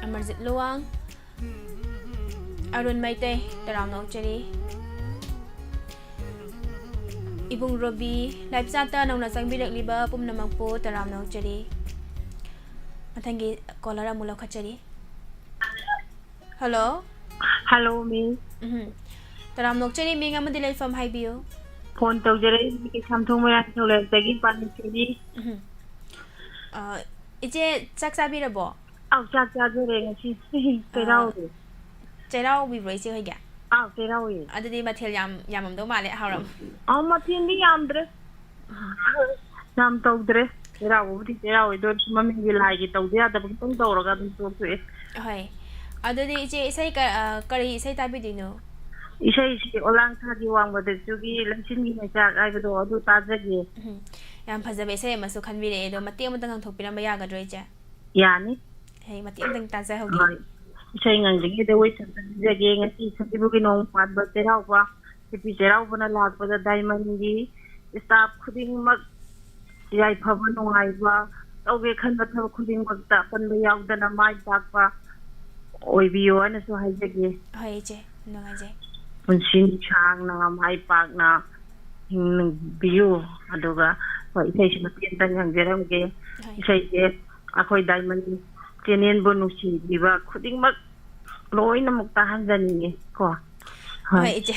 ꯑꯃꯔꯖꯤꯠ ꯂꯨꯋꯥꯡ, ꯑꯔꯨꯟ ꯃꯩꯇꯩ, ꯇꯔꯥꯝꯅ ꯑꯣꯛꯆꯔꯤ꯫ ꯏꯕꯨꯡ ꯔꯣꯕꯤ, live chat ꯇ ꯅꯧꯅ ꯆꯪꯕꯤꯔꯛꯂꯤꯕ ꯄꯨꯝꯅꯃꯛꯄꯨ ꯇꯔꯥꯝꯅ ꯑꯣꯛꯆꯔꯤ꯫ ꯃꯊꯪꯒꯤ caller ꯑꯃꯨꯛ ꯂꯧꯈꯠꯆꯔꯤ꯫ Hello꯫ Hello, miss꯫ ꯎꯝ꯫ ꯇꯔꯥꯝꯅ ꯑꯣꯛꯆꯔꯤ, ꯃꯤꯡ ꯑꯃꯗꯤ ꯂꯩꯐꯝ ꯍꯥꯏꯕꯤꯌꯨ꯫ Phone ꯇꯧꯖꯔꯛꯏꯁꯤ ꯀꯩꯁꯥꯝꯊꯣꯡ ꯃꯣꯏꯔꯥꯡꯊꯧ ꯂꯩꯔꯛꯇꯒꯤ ꯄꯥꯟꯕꯤꯁꯤꯅꯤ꯫ ꯎꯝ꯫ ꯑ, ꯏꯆꯦ, ꯆꯥꯛ ꯆꯥꯕꯤꯔꯕꯣ? ꯑꯧ, ꯆꯥꯛ ꯆꯥꯖꯔꯦ ꯉꯁꯤ꯫ ꯑ, ꯆꯩꯔꯥꯎꯕ꯫ ꯆꯩꯔꯥꯎꯕꯤꯕ꯭ꯔꯣ ꯏꯆꯦ ꯍꯣꯏꯒꯤ? ꯑꯧ, ꯆꯩꯔꯥꯎꯋꯦ꯫ ꯑꯗꯨꯗꯤ ꯃꯊꯦꯜ ꯌꯥꯝ ꯌꯥꯝꯃꯝꯗꯧ ꯃꯥꯜꯂꯦ, ꯍꯥꯎꯔꯝ-꯫ ꯑꯧ, ꯃꯊꯦꯜꯗꯤ ꯌꯥꯝꯗ꯭ꯔꯦ꯫ ꯌꯥꯝ ꯇꯧꯗ꯭ꯔꯦ꯫ ꯆꯩꯔꯥꯎꯕꯕꯨꯗꯤ ꯆꯩꯔꯥꯎꯋꯦ, ꯑꯗꯣ ꯃꯃꯤꯡꯒꯤ ꯂꯥꯏꯒꯤ ꯇꯧꯗ ꯌꯥꯗꯕ ꯈꯤꯇꯪ ꯇꯧꯔꯒ ꯑꯗꯨꯝ ꯇꯣꯛꯊꯣꯛꯑꯦ꯫ ꯍꯣꯏ꯫ ꯑꯗꯨꯗꯤ ꯏꯆꯦ, ꯏꯁꯩ ꯀ-, ꯑ, ꯀꯔꯤ ꯏꯁꯩ ꯇꯥꯕꯤꯗꯣꯏꯅꯣ? ꯏꯁꯩꯁꯤ ꯑꯣꯂꯥꯡꯊꯥꯒꯤ ꯋꯥꯡꯃꯗꯁꯨꯒꯤ ꯂꯩꯆꯤꯟꯒꯤ ꯃꯩꯆꯥꯛ ꯍꯥꯏꯕꯗꯣ ꯑꯗꯨ ꯇꯥꯖꯒꯦ꯫ ꯎꯝ꯫ ꯌꯥꯝ ꯐꯖꯕ ꯏꯁꯩ ꯑꯃꯁꯨ ꯈꯟꯕꯤꯔꯛꯑꯦ, ꯑꯗꯣ ꯃꯇꯦꯛ ꯑꯃꯇ ꯉꯪꯊꯣꯛꯄꯤꯔꯝꯕ ꯌꯥꯒꯗ꯭ꯔꯣ ꯏꯆꯦ? ꯌꯥꯅꯤ꯫ ꯍꯦ, ꯃꯇꯦꯛ ꯑꯃꯇꯪ ꯇꯥꯖꯍꯧꯒꯦ꯫ ꯍꯣꯏ꯫ ꯏꯁꯩ ꯉꯪꯗ꯭ꯔꯤꯉꯩꯗ ꯋꯦꯜꯀꯝ ꯇꯧꯖꯒꯦ꯫ ꯉꯁꯤ ꯁꯖꯤꯕꯨꯒꯤ ꯅꯣꯡꯃ ꯄꯥꯟꯕ ꯆꯩꯔꯥꯎꯕ, ꯍꯦꯄꯤ ꯆꯩꯔꯥꯎꯕꯅ ꯂꯥꯛꯄꯗ ꯗꯥꯏꯃꯟꯒꯤ staff ꯈꯨꯗꯤꯡꯃꯛ ꯌꯥꯏꯐꯕ ꯅꯨꯡꯉꯥꯏꯕ, ꯇꯧꯒꯦ ꯈꯟꯕ ꯊꯕꯛ ꯈꯨꯗꯤꯡꯃꯛꯇ ꯑꯄꯟꯕ ꯌꯥꯎꯗꯅ ꯃꯥꯏ ꯄꯥꯛꯄ ꯑꯣꯏꯕꯤꯌꯣ ꯍꯥꯏꯅꯁꯨ ꯍꯥꯏꯖꯒꯦ꯫ ꯍꯣꯏ ꯏꯆꯦ, ꯅꯨꯡꯉꯥꯏꯖꯩ꯫ ꯄꯨꯟꯁꯤ ꯁꯥꯡꯅ ꯃꯥꯏ ꯄꯥꯛꯅ ꯍꯤꯡꯕꯤꯌꯨ꯫ ꯑꯗꯨꯒ ꯍꯣꯏ, ꯏꯁꯩꯁꯨ ꯃꯇꯦꯛ ꯑꯃꯇꯪ ꯉꯪꯖꯔꯝꯒꯦ꯫ ꯍꯣꯏ꯫ ꯏꯁꯩꯁꯦ ꯑꯩꯈꯣꯏ ꯗꯥꯏꯃꯟ ꯆꯦꯅꯦꯜꯕꯨ ꯅꯨꯡꯁꯤꯕꯤꯕ ꯈꯨꯗꯤꯡꯃꯛ ꯂꯣꯏꯅꯃꯛ ꯇꯥꯍꯟꯖꯅꯤꯡꯉꯤ ꯀꯣ꯫ ꯍꯣꯏ꯫ ꯍꯣꯏ, ꯏꯆꯦ꯫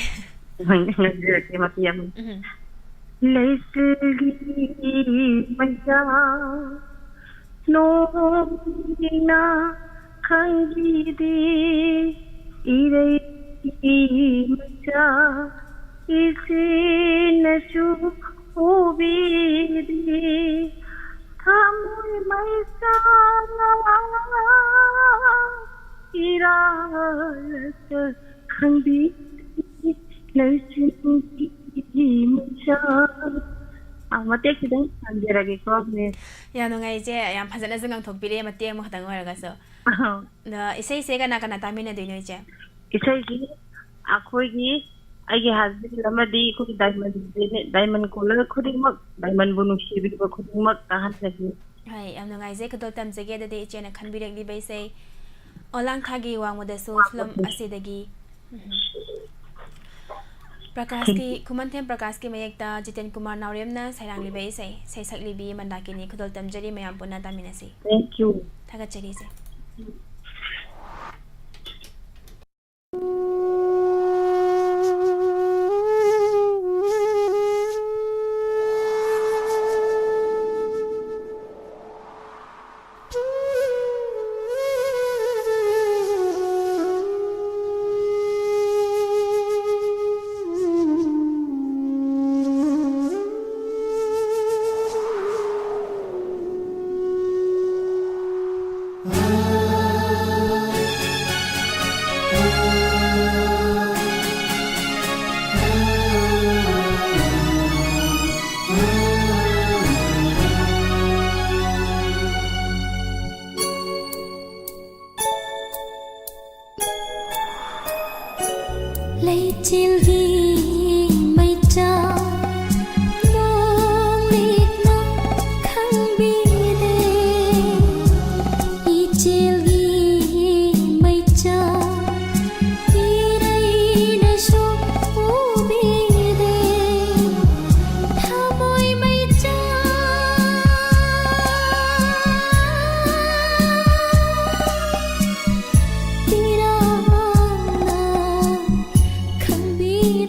ꯍꯣꯏ, ꯉꯪꯖꯔꯛꯀꯦ ꯃꯇꯦꯛ ꯑꯃ꯫ ꯎꯝ꯫ ꯂꯩꯆꯤꯜꯒꯤ ꯃꯩꯆꯥꯛ ꯅꯣꯡꯅ ꯈꯪꯕꯤꯗꯦ, ꯏꯔꯩꯒꯤ ꯃꯩꯆꯥꯛ ꯏꯆꯦꯅꯁꯨ ꯎꯕꯤꯗꯦ, ꯊꯃꯣꯏ ꯃꯩꯆꯥꯛꯅ ꯏꯔꯥꯜꯂꯛꯇ ꯈꯪꯕꯤꯗꯦ, ꯂꯩꯆꯤꯜꯒꯤ ꯃꯩꯆꯥꯛ꯫ ꯑ, ꯃꯇꯦꯛ ꯈꯤꯇꯪ ꯊꯝꯖꯔꯒꯦꯀꯣ, ꯃꯤꯁ꯫ ꯌꯥꯝ ꯅꯨꯡꯉꯥꯏ, ꯏꯆꯦ꯫ ꯌꯥꯝ ꯐꯖꯅꯁꯨ ꯉꯪꯊꯣꯛꯄꯤꯔꯛꯑꯦ, ꯃꯇꯦꯛ ꯑꯃꯈꯛꯇꯪ ꯑꯣꯏꯔꯒꯁꯨ꯫ ꯑꯍ꯫ ꯑꯗ ꯏꯁꯩꯁꯦ ꯀꯅꯥ ꯀꯅꯥ ꯇꯥꯃꯤꯟꯅꯗꯣꯏꯅꯣ, ꯏꯆꯦ? ꯏꯁꯩꯁꯤ ꯑꯩꯈꯣꯏꯒꯤ ꯑꯩꯒꯤ ꯍꯁꯕꯦꯟ ꯑꯃꯗꯤ ꯑꯩꯈꯣꯏꯒꯤ ꯗꯥꯏꯃꯟꯁꯤꯅꯦ, ꯗꯥꯏꯃꯟ ꯀꯣꯂꯔ ꯈꯨꯗꯤꯡꯃꯛ, ꯗꯥꯏꯃꯟꯕꯨ ꯅꯨꯡꯁꯤꯕꯤꯕ ꯈꯨꯗꯤꯡꯃꯛ ꯀꯥꯍꯟꯖꯒꯦ꯫ ꯍꯣꯏ, ꯌꯥꯝ ꯅꯨꯡꯉꯥꯏꯖꯩ꯫ ꯈꯨꯗꯣꯜ ꯇꯝꯖꯒꯦ꯫ ꯑꯗꯨꯗꯤ ꯏꯆꯦꯅ ꯈꯟꯕꯤꯔꯛꯂꯤꯕ ꯏꯁꯩ ꯑꯣꯂꯥꯡꯊꯥꯒꯤ ꯋꯥꯡꯃꯗꯁꯨ ꯐꯤꯂꯝ ꯑꯁꯤꯗꯒꯤ, ꯎꯝ, ꯄ꯭ꯔꯀꯥꯁꯀꯤ, ꯈꯨꯃꯟꯊꯦꯝ ꯄ꯭ꯔꯀꯥꯁꯀꯤ ꯃꯌꯦꯛꯇ ꯖꯤꯇꯦꯟ ꯀꯨꯃꯥꯔ ꯅꯥꯎꯔꯦꯝꯅ ꯁꯩꯔꯥꯡꯂꯤꯕ ꯏꯁꯩ, ꯏꯁꯩ ꯁꯛꯂꯤꯕꯤ ꯃꯟꯗꯥꯀꯤꯅꯤ꯫ ꯈꯨꯗꯣꯜ ꯇꯝꯖꯔꯤ, ꯃꯌꯥꯝ ꯄꯨꯟꯅ ꯇꯥꯃꯤꯟꯅꯁꯤ꯫ Thank you. ꯊꯥꯒꯠꯆꯔꯤ ꯏꯆꯦ꯫ ꯂꯩꯆꯤꯜꯒꯤ ꯃꯩꯆꯥꯛ ꯃꯣꯡ ꯂꯤꯛꯅ ꯈꯪꯕꯤꯗꯦ꯫ ꯏꯆꯦꯜꯒꯤ ꯃꯩꯆꯥꯛ ꯏꯔꯩꯅꯁꯨ ꯎꯕꯤꯗꯦ꯫ ꯊꯃꯣꯏ ꯃꯩꯆꯥꯛ ꯄꯤꯔꯥꯡꯅ ꯈꯪꯕꯤꯗꯦ꯫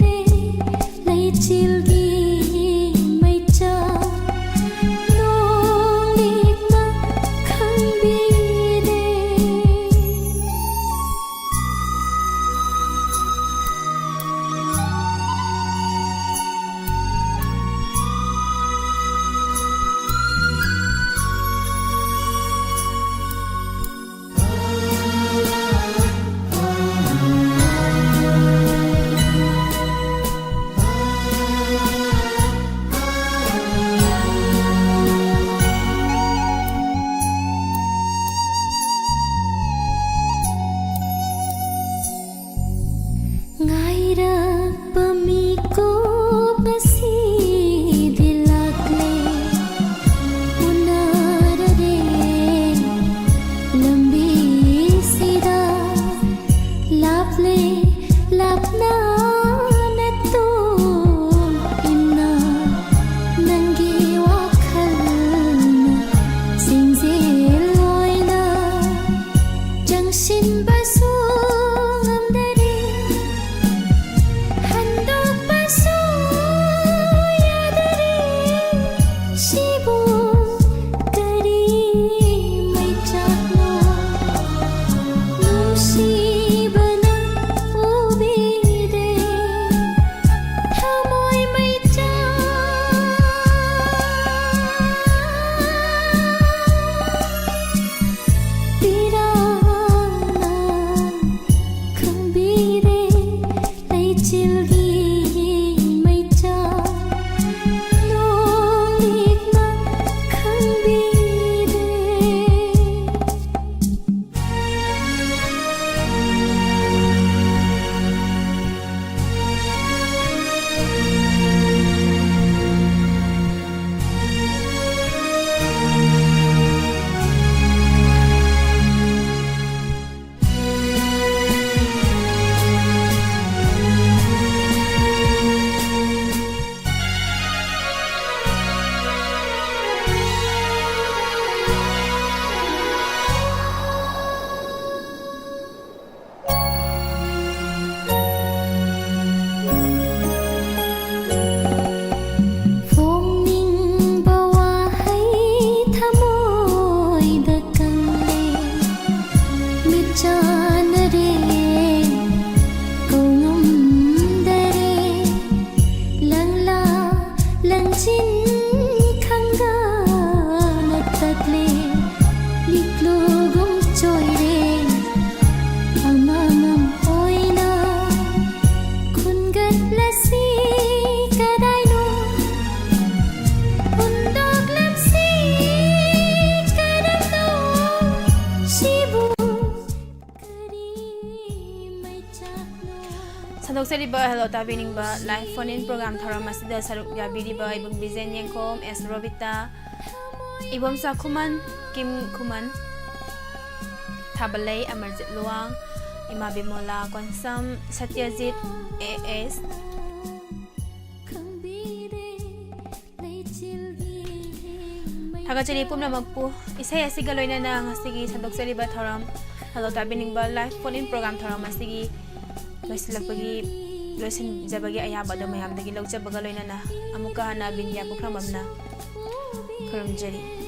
ꯊꯣꯛꯆꯔꯤꯕ Hello ꯇꯥꯕꯤꯅꯤꯡꯕ live phone in program ꯊꯧꯔꯝ ꯑꯁꯤꯗ ꯁꯔꯨꯛ ꯌꯥꯕꯤꯔꯤꯕ ꯏꯕꯨꯡ ꯕꯤꯖꯦꯟ ꯌꯦꯡꯈꯣꯝ, ꯑꯦꯁ ꯔꯣꯕꯤꯇꯥ, ꯏꯕꯣꯝꯆꯥ ꯈꯨꯃꯟ, ꯀꯤꯝ ꯈꯨꯃꯟ, ꯊꯥꯕꯂꯩ ꯑꯃꯔꯖꯤꯠ ꯂꯨꯋꯥꯡ, ꯏꯃꯥ ꯕꯤꯃꯣꯂꯥ ꯀꯣꯟꯁꯝ, ꯁꯇ꯭ꯌꯖꯤꯠ, ꯑꯦ ꯑꯦꯁ꯫ ꯊꯥꯒꯠꯆꯔꯤ ꯄꯨꯝꯅꯃꯛꯄꯨ꯫ ꯏꯁꯩ ꯑꯁꯤꯒ ꯂꯣꯏꯅꯅ ꯉꯁꯤꯒꯤ ꯁꯟꯗꯣꯛꯆꯔꯤꯕ ꯊꯧꯔꯝ Hello ꯇꯥꯕꯤꯅꯤꯡꯕ live phone in program ꯊꯧꯔꯝ ꯑꯁꯤꯒꯤ ꯂꯣꯏꯁꯤꯜꯂꯛꯄꯒꯤ, ꯂꯣꯏꯁꯤꯟꯖꯕꯒꯤ ꯑꯌꯥꯕ ꯑꯗꯨ ꯃꯌꯥꯝꯗꯒꯤ ꯂꯧꯖꯕꯒ ꯂꯣꯏꯅꯅ ꯑꯃꯨꯛꯀ ꯍꯟꯅ ꯕꯤꯟꯗꯤꯌꯥ ꯄꯨꯈ꯭ꯔꯝꯕꯝꯅ ꯈꯨꯔꯨꯝꯖꯔꯤ꯫